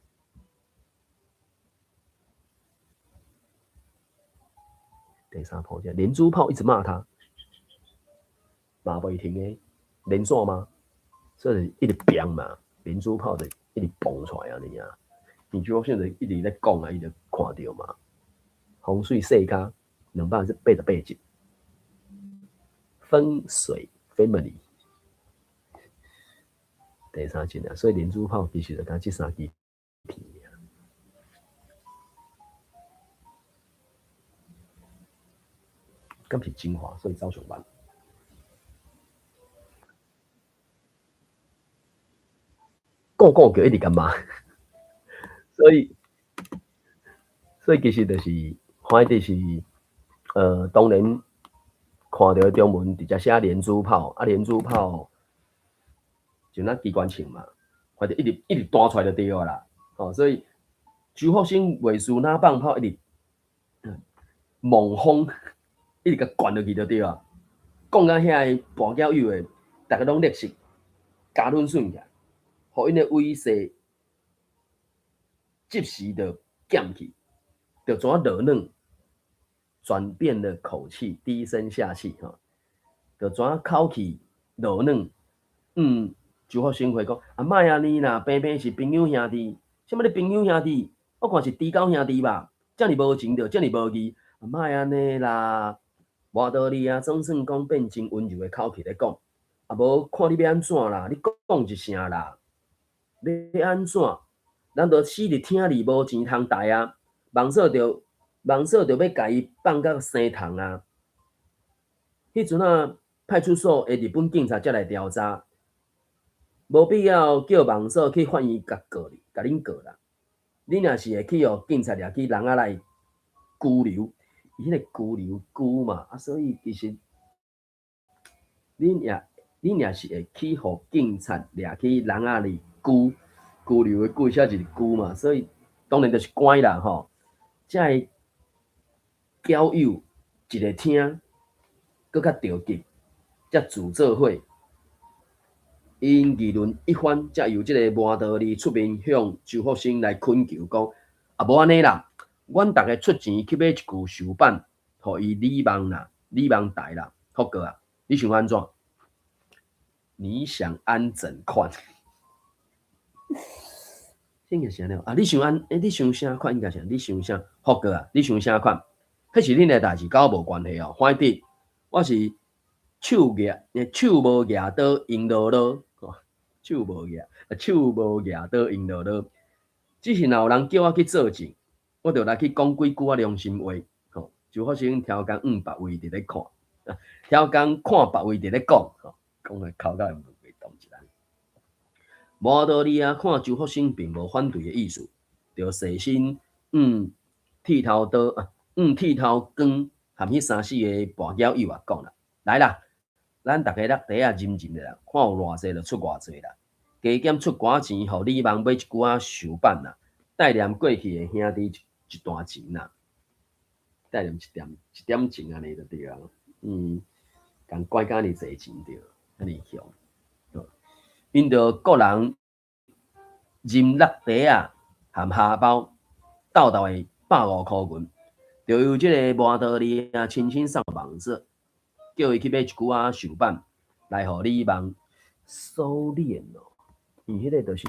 第三鋪這連珠炮一直罵他，罵袂停的，連線嗎？所以一直變嘛，連珠炮就一直蹦出來按呢啊。你周福生就一直咧講啊，伊就看著嘛。風水世家288集，風水 family 第三集啊，所以連珠炮其實就敢這三支片爾。敢是精華，所以走上慢。講講叫一直共罵，所以其實就是，反正就是，當然看著中文直接寫連珠炮，啊連珠炮就若機關槍嘛，反正一直一直彈出來就對啊啦，吼，所以周福生袂輸若放炮一直猛轟，一直共灌落去就對啊，講甲遐个跋筊友的，逐个攏立即加潤順起來。予𪜶的威勢即時就減去，就怎啊落軟，轉變了口氣，低聲下氣吼，就怎啊口氣落軟，周福生回講啊，莫按呢啦，平平是朋友兄弟，啥物你朋友兄弟？我看是豬狗兄弟吧，遮爾無情著，遮爾無義，啊，莫按呢啦，無道理啊，總算講變真溫柔的口氣咧講，啊無看你欲按怎啦，你講一聲啦。欲按怎？咱著死佇聽你無錢通貸啊！網嫂著欲共伊放甲生蟲啊！彼陣啊，派出所的日本警察才來調查，無必要叫網嫂去法院共告你，共恁告啦。恁若是會去予警察掠去籠仔內拘留，伊彼个拘留拘嘛，啊，所以其實恁也是會去予警察掠去籠仔裡拘。拘留的拘寫一個拘嘛，所以當然就是乖啦吼。這个交友一个聽，閣較著急，才自做伙。𪜶議論一番，才由這个麻道理出面向周福生來懇求講：啊，無按呢啦，阮逐个出錢去買一舊壽板，予伊李望啦，李望台啦，福哥啊，你想按怎？你想按怎款？應該是按呢啊！你想按，欸，你想啥款？應該是你想啥？福哥啊，你想啥款？彼是恁的代誌，佮我無關係哦。反正我是手舉，手無舉刀，閒囉囉，手無舉，手無舉刀，閒囉囉。只是若有人叫我去作證，我就來去講幾句仔良心話。吼，周福生超工別位佇咧看，超工看別位佇咧講，吼，講來口甲會袂動一下。無道理啊！看周福生並無反對的意思，就細心剃頭刀啊，剃頭光含彼三四個跋筊友啊講啦，來啦，咱逐家落茶仔斟斟咧啦，看有偌濟就出偌濟啦，加減出寡錢，予李望買一寡仔壽板啦，代念過去的兄弟一段情啦，代念一點一點錢按呢就對啊，共拐甲爾濟錢對，按呢凶。𪜶著各人斟落茶仔含蝦包，鬥鬥的150箍銀，就由這个麻道理啊親身上網子，叫伊去買一寡仔壽板來予李望鎖鏈哦。伊彼个就是，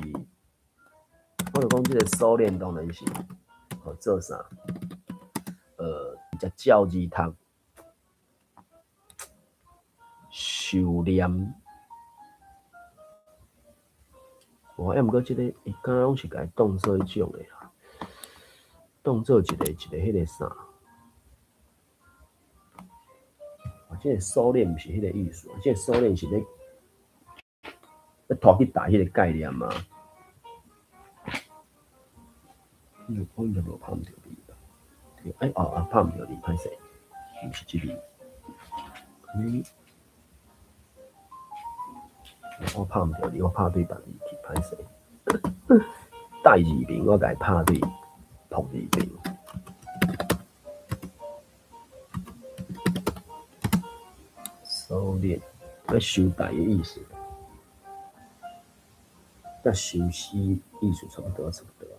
我就講這个鎖鏈當然是，做啥？只照字讀，修煉。無，啊，毋過這个伊敢若攏是共伊當做彼種的啦，當做一个一个彼个啥？啊，這个鎖鏈毋是彼个意思，這个鎖鏈是咧欲拖去台彼个概念嘛。我應該無拍毋著你吧？對，欸，哦，啊，拍毋著你，歹勢，毋是這字。我拍毋著你，我拍對別字去，歹勢。帶字邊，我共伊拍對木字邊。鎖鏈，欲收帶的意思，佮收尸意思差不多，差不多。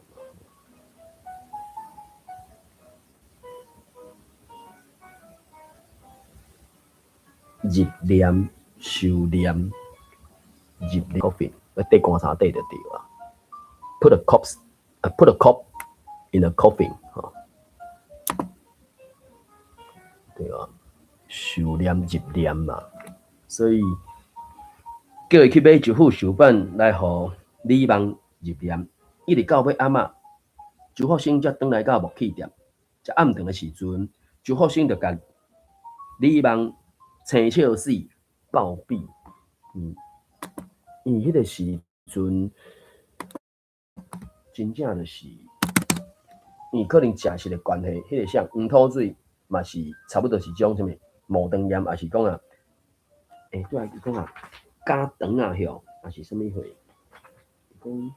入殮、收殮、入 coffin，欲綴棺材底就對啊。Put a corpse 啊，put a cop in a coffin，吼，對啊，受殮入殮嘛，所以叫伊去買一副壽板來予李夢入殮，一直到尾暗仔，周福生才轉來到木器店，才暗頓的時陣，周福生就共李夢生笑死，暴斃。伊彼個時陣真正就是，伊可能食食的關係，彼個啥黃土水嘛是差不多是種啥物毛腸炎，抑是講啊，對啊，伊講啊，加腸啊吼，抑是啥物貨？講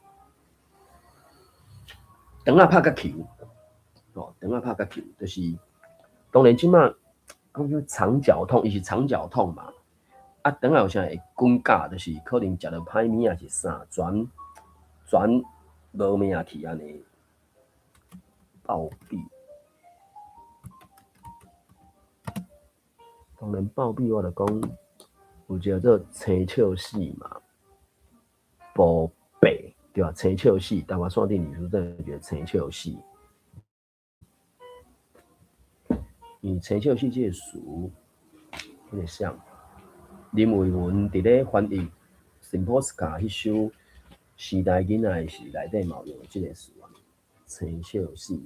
腸仔拍甲球，吼，腸仔拍甲球，就是當然這馬講叫腸絞痛，伊是腸絞痛嘛。啊，腸仔有啥會滾絞，就是可能食著歹物仔是啥，全全無命去按呢，暴斃。當然暴斃，我就講有一個做青笑死嘛，暴斃對吧？青笑死，台灣山頂歷史頂一個青笑死。因青笑死這個詞，彼個啥？林蔚文佇咧翻譯《Simposka》彼首時代囡仔的時內底嘛有用這個詞啊，青笑死，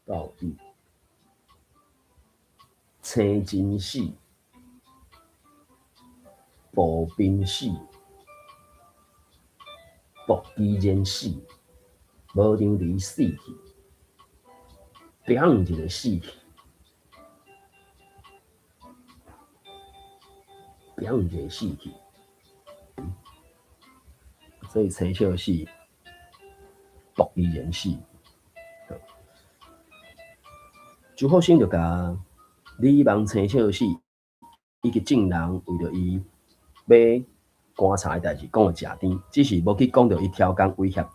暴斃，青真死，步兵死，薄肌然死，無量離死去，砰一個死去。砰一個死去，所以青笑死，薄肌然死。周福生就共李夢青笑死，以及眾人為著伊買棺材的代誌講著誠甜，只是無去講著伊超工威脅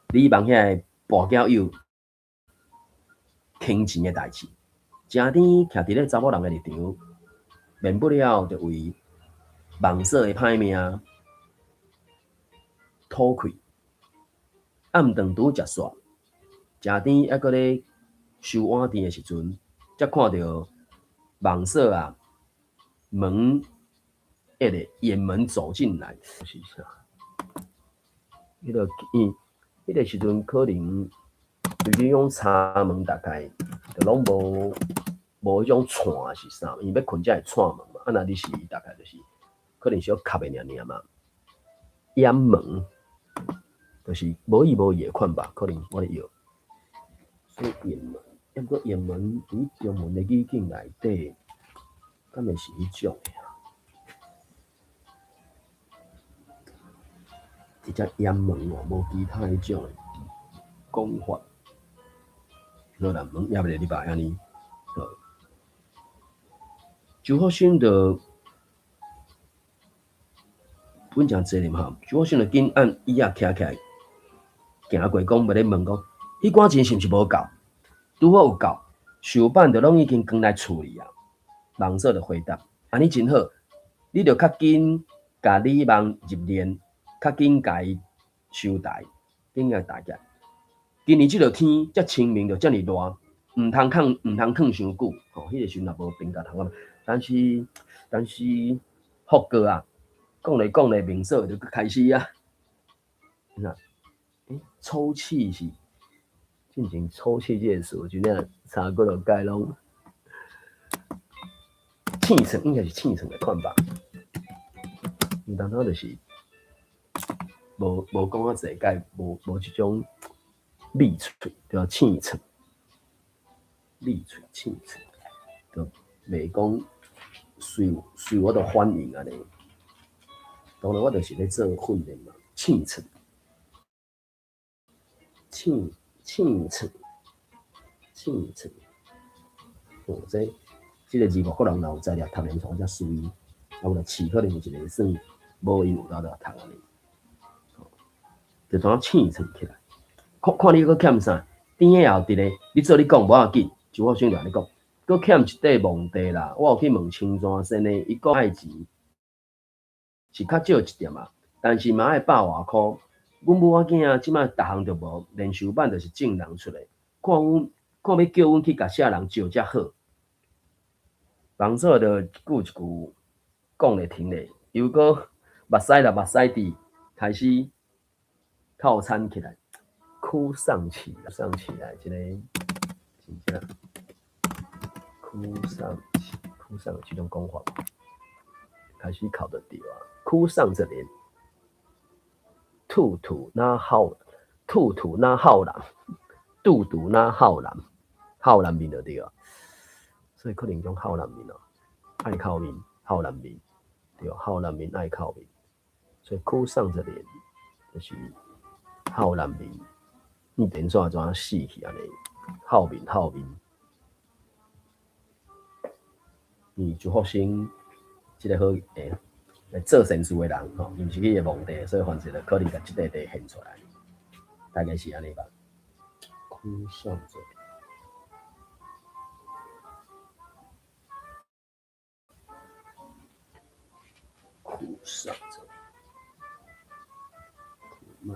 李夢遐个跋筊友坑錢的代誌。誠甜徛佇咧查某人的立場，免不了就為夢嫂的歹命吐氣。暗頓拄食煞，誠甜猶閣咧收碗滇的時陣，才看著夢嫂啊門一個掩門走進來，是啥？彼個伊彼個時陣可能就這種柴門大概就攏無無彼種串是啥？因為欲睏才會串門嘛。啊，若你是大概就是可能小磕的爾爾嘛。掩門就是無意無意的款吧，可能我咧搖。所以掩門，抑毋過掩門佇中文的語境內底，敢會是彼種的啊？直接掩門哦，無其他彼種的講法。好啦，門掩一個禮拜按呢。好，周福生就本誠濟咧吼，周福生就緊按椅仔徛起來，行過講欲咧問講，彼寡錢是毋是無夠？拄好有夠，壽板就攏已經扛來厝裡啊。夢嫂就回答：按呢真好，你著較緊共李夢入殮，較緊共伊收台，緊共抬起來。今年這個天遮清明就遮爾熱，毋通囥，毋通囥傷久。吼，彼個時陣也無冰甲通啊。但是，但是福哥啊，講咧講咧，夢嫂就閣開始啊。那，抽泣是進前抽泣這個詞，真正查幾落擺攏凊床，應該是凊床的款吧。毋當當就是無無講較濟，佮無無這種利喙，對吧？凊床，利喙凊床，就袂講隨隨我都反應按呢。當然我就是咧做訓練嘛，凊床，凊凊床，凊床。哦，這這個字幕可能若有才調讀連床才隨，啊無就飼可能有一個算無因有當就讀按呢。就怎凊床起來，看看你閣欠啥？甜的也有佇咧，你做你講無要緊，周福生就按呢講，閣欠一塊墓地啦。我有去問青山先生，伊講愛錢是較少一點啊，但是嘛愛百外箍。阮母仔囝這擺逐項就無，練習版就是眾人出的，看阮看欲叫阮去共啥人招才好。王嫂就一句一句講咧停咧，又閣目屎啦目屎滴，開始哭慘起來，哭喪起來，喪起來，這個真正哭喪起，哭喪這種講法，開始哭著著啊，哭喪著臉，兔兔若哭，兔兔若哭人，肚肚若哭人，哭人面就對啊。所以可能講哭人面哦，愛哭面，哭人面，對，哭人面愛哭面，所以哭喪著臉就是哭人面，你連續怎死去按呢？哭面哭面，你周福生這个好欸，做善事的人吼，伊毋是去个墓地，所以凡是就可能共這塊地獻出來，大概是按呢吧。哭喪著。哭喪著，苦悶。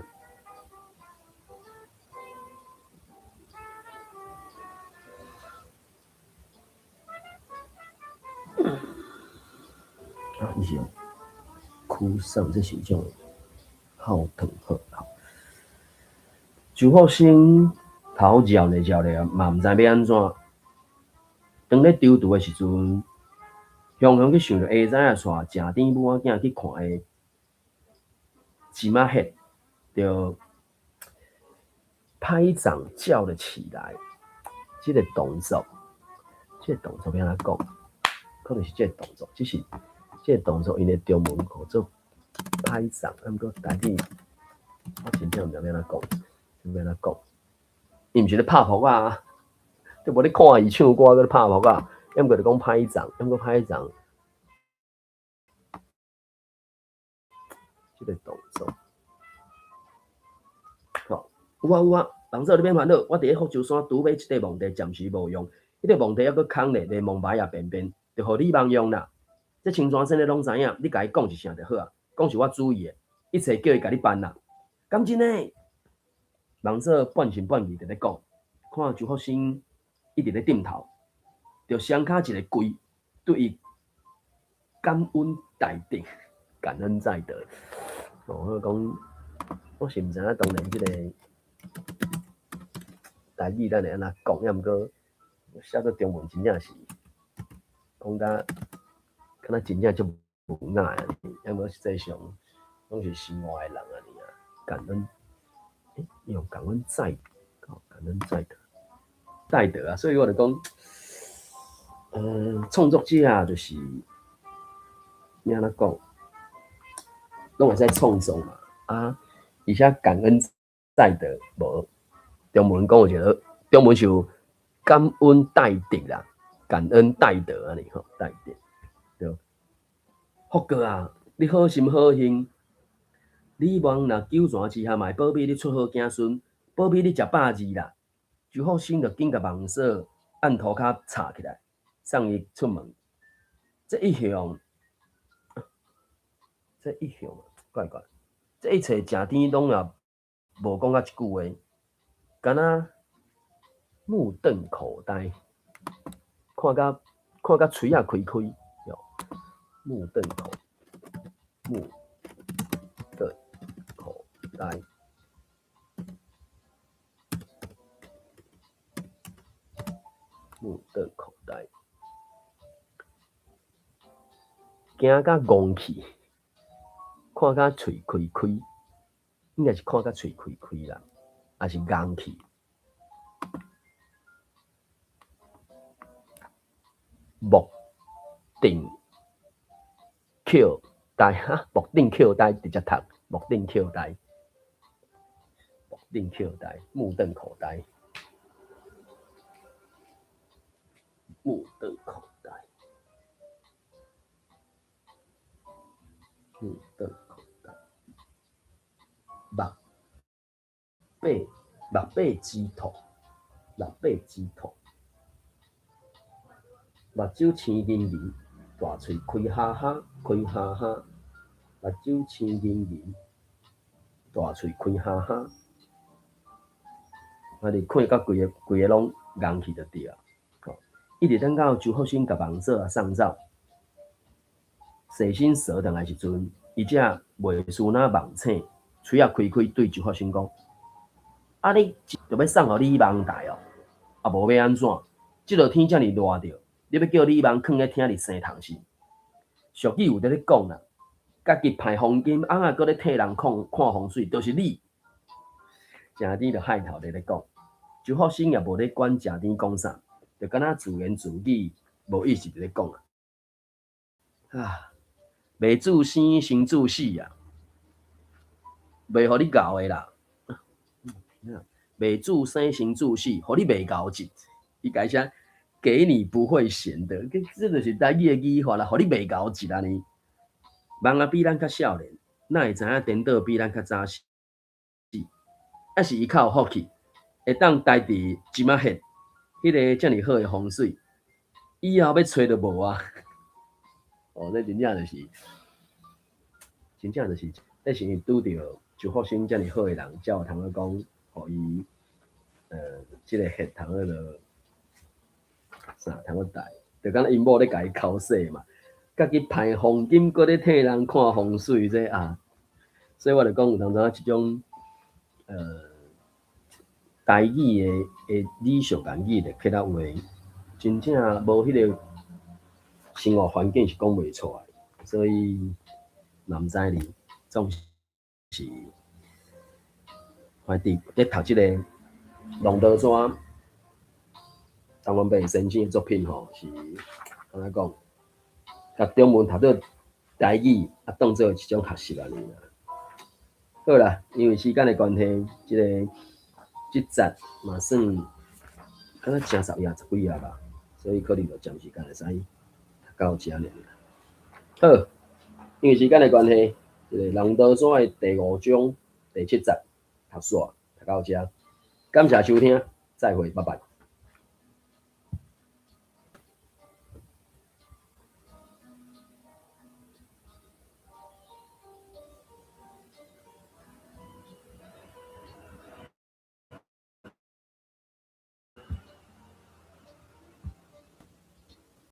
啊，伊是哭喪，這是一種哭疼好。周福生頭繞咧繞咧，嘛毋知欲按怎。當咧躊躇的時陣，雄雄去想著下早仔帶食甜母仔囝去看的金仔血，就拍掌叫了起來。這個動作，這個動作欲按怎講？可能是這個動作，只是這個動作𪜶的中文叫做拍掌，啊，毋過台語我真正毋知欲按怎講，欲按怎講？伊毋是咧拍噗仔，你無咧看伊唱歌，閣咧拍噗仔，抑毋過就講拍掌，抑毋過拍掌，這個動作，好，有啊有啊，人嫂你免煩惱，我佇咧福州山拄買一塊墓地，暫時無用，彼個墓地猶閣空咧，連墓牌也便便，就予李望用啦。這青山踅咧攏知影，你共伊講一聲就好啊，講是我主意的，一切叫伊共你辦啦。敢真的？王嫂半信半疑佇咧講，看周福生一直咧點頭，就雙跤一个跪，對伊感恩戴德，感恩在德。哦，我講，我是毋知影當然這個台語咱會按怎講，抑毋過寫做中文真正是講甲敢若真正足文雅的，抑毋過實際上攏是生活的人按呢啊，感恩。欸，用感恩在，感恩在德，戴德啊，所以我就講，創作者就是，你按怎講，攏會使創作嘛，啊，而且感恩在德無，中文講有一個，中文是有感恩戴德啦，感恩戴德按呢吼，戴德，對。福哥啊，你好心好行。李望若九泉之下嘛會保庇你出好子孫，保庇你食百二啦。周福生就緊共王嫂按塗跤插起來，送伊出門。這一向，這一向怪怪，這一切食甜攏也無講甲一句話，敢若目瞪口呆，看甲喙仔開開，目瞪口，目瞪口呆，目瞪口呆，驚甲戇去，看甲喙開開，應該是看甲喙開開啦，抑是戇去？目瞪口呆，哈，目瞪口呆，直接讀，目瞪口呆，目瞪口呆，目瞪口呆，目瞪口呆，目瞪口呆，目背目背之兔，目背之兔，目睭青銀銀，大喙開哈哈，開哈哈，目睭青銀銀，大喙開哈哈，啊！你看甲規个規个攏戇去就對啊。吼，一直等到周福生共夢嫂仔送走，細心趖轉來時陣，伊才袂輸那夢醒，喙仔開開對周福生講：啊，你著欲送予李夢台哦？啊，無欲按怎？這落天遮爾熱著，你欲叫李夢囥咧廳裡生蟲是？俗語有佇咧講啦，家己歹風金，翁仔閣咧替人看看風水，就是你。誠甜就害頭佇咧講，周福生也無咧管誠甜講啥，就敢若自言自語，無意識佇咧講啊。啊，未祝生先祝死啊！袂予你𠢕的啦，未祝生先祝死，予你袂𠢕一。伊改寫給你不會鹹的，這就是台語的語法啦，予你袂𠢕一按呢。夢仔比咱較少年，哪會知影顛倒比咱較早死？抑是伊較有福氣，會當待佇這仔現，彼个遮爾好的風水，以後欲揣都無啊！哦，這真正就是，真正就是，這是拄著周福生遮爾好的人，才有通仔講，予伊，這个血通仔落啥通仔帶，就敢若𪜶某咧共伊剾洗嘛，家己歹風金，閣咧替人看風水這啊，所以我就講有當時這種，台語的理想言語的客家話，真正無彼个生活環境是講袂出來，所以嘛毋知哩，總是反正咧讀這个龍德山陳元伯先生的作品吼，是按怎講？共中文讀做台語，啊，當做一種學習按呢啦。好啦，因為時間的關係，這个這節嘛算敢若成十頁十幾頁吧，所以可能就暫時間會使讀到遮爾啦。好，因為時間的關係，這个龍德山的第五章第七節讀煞讀到遮，感謝收聽，再會，拜拜。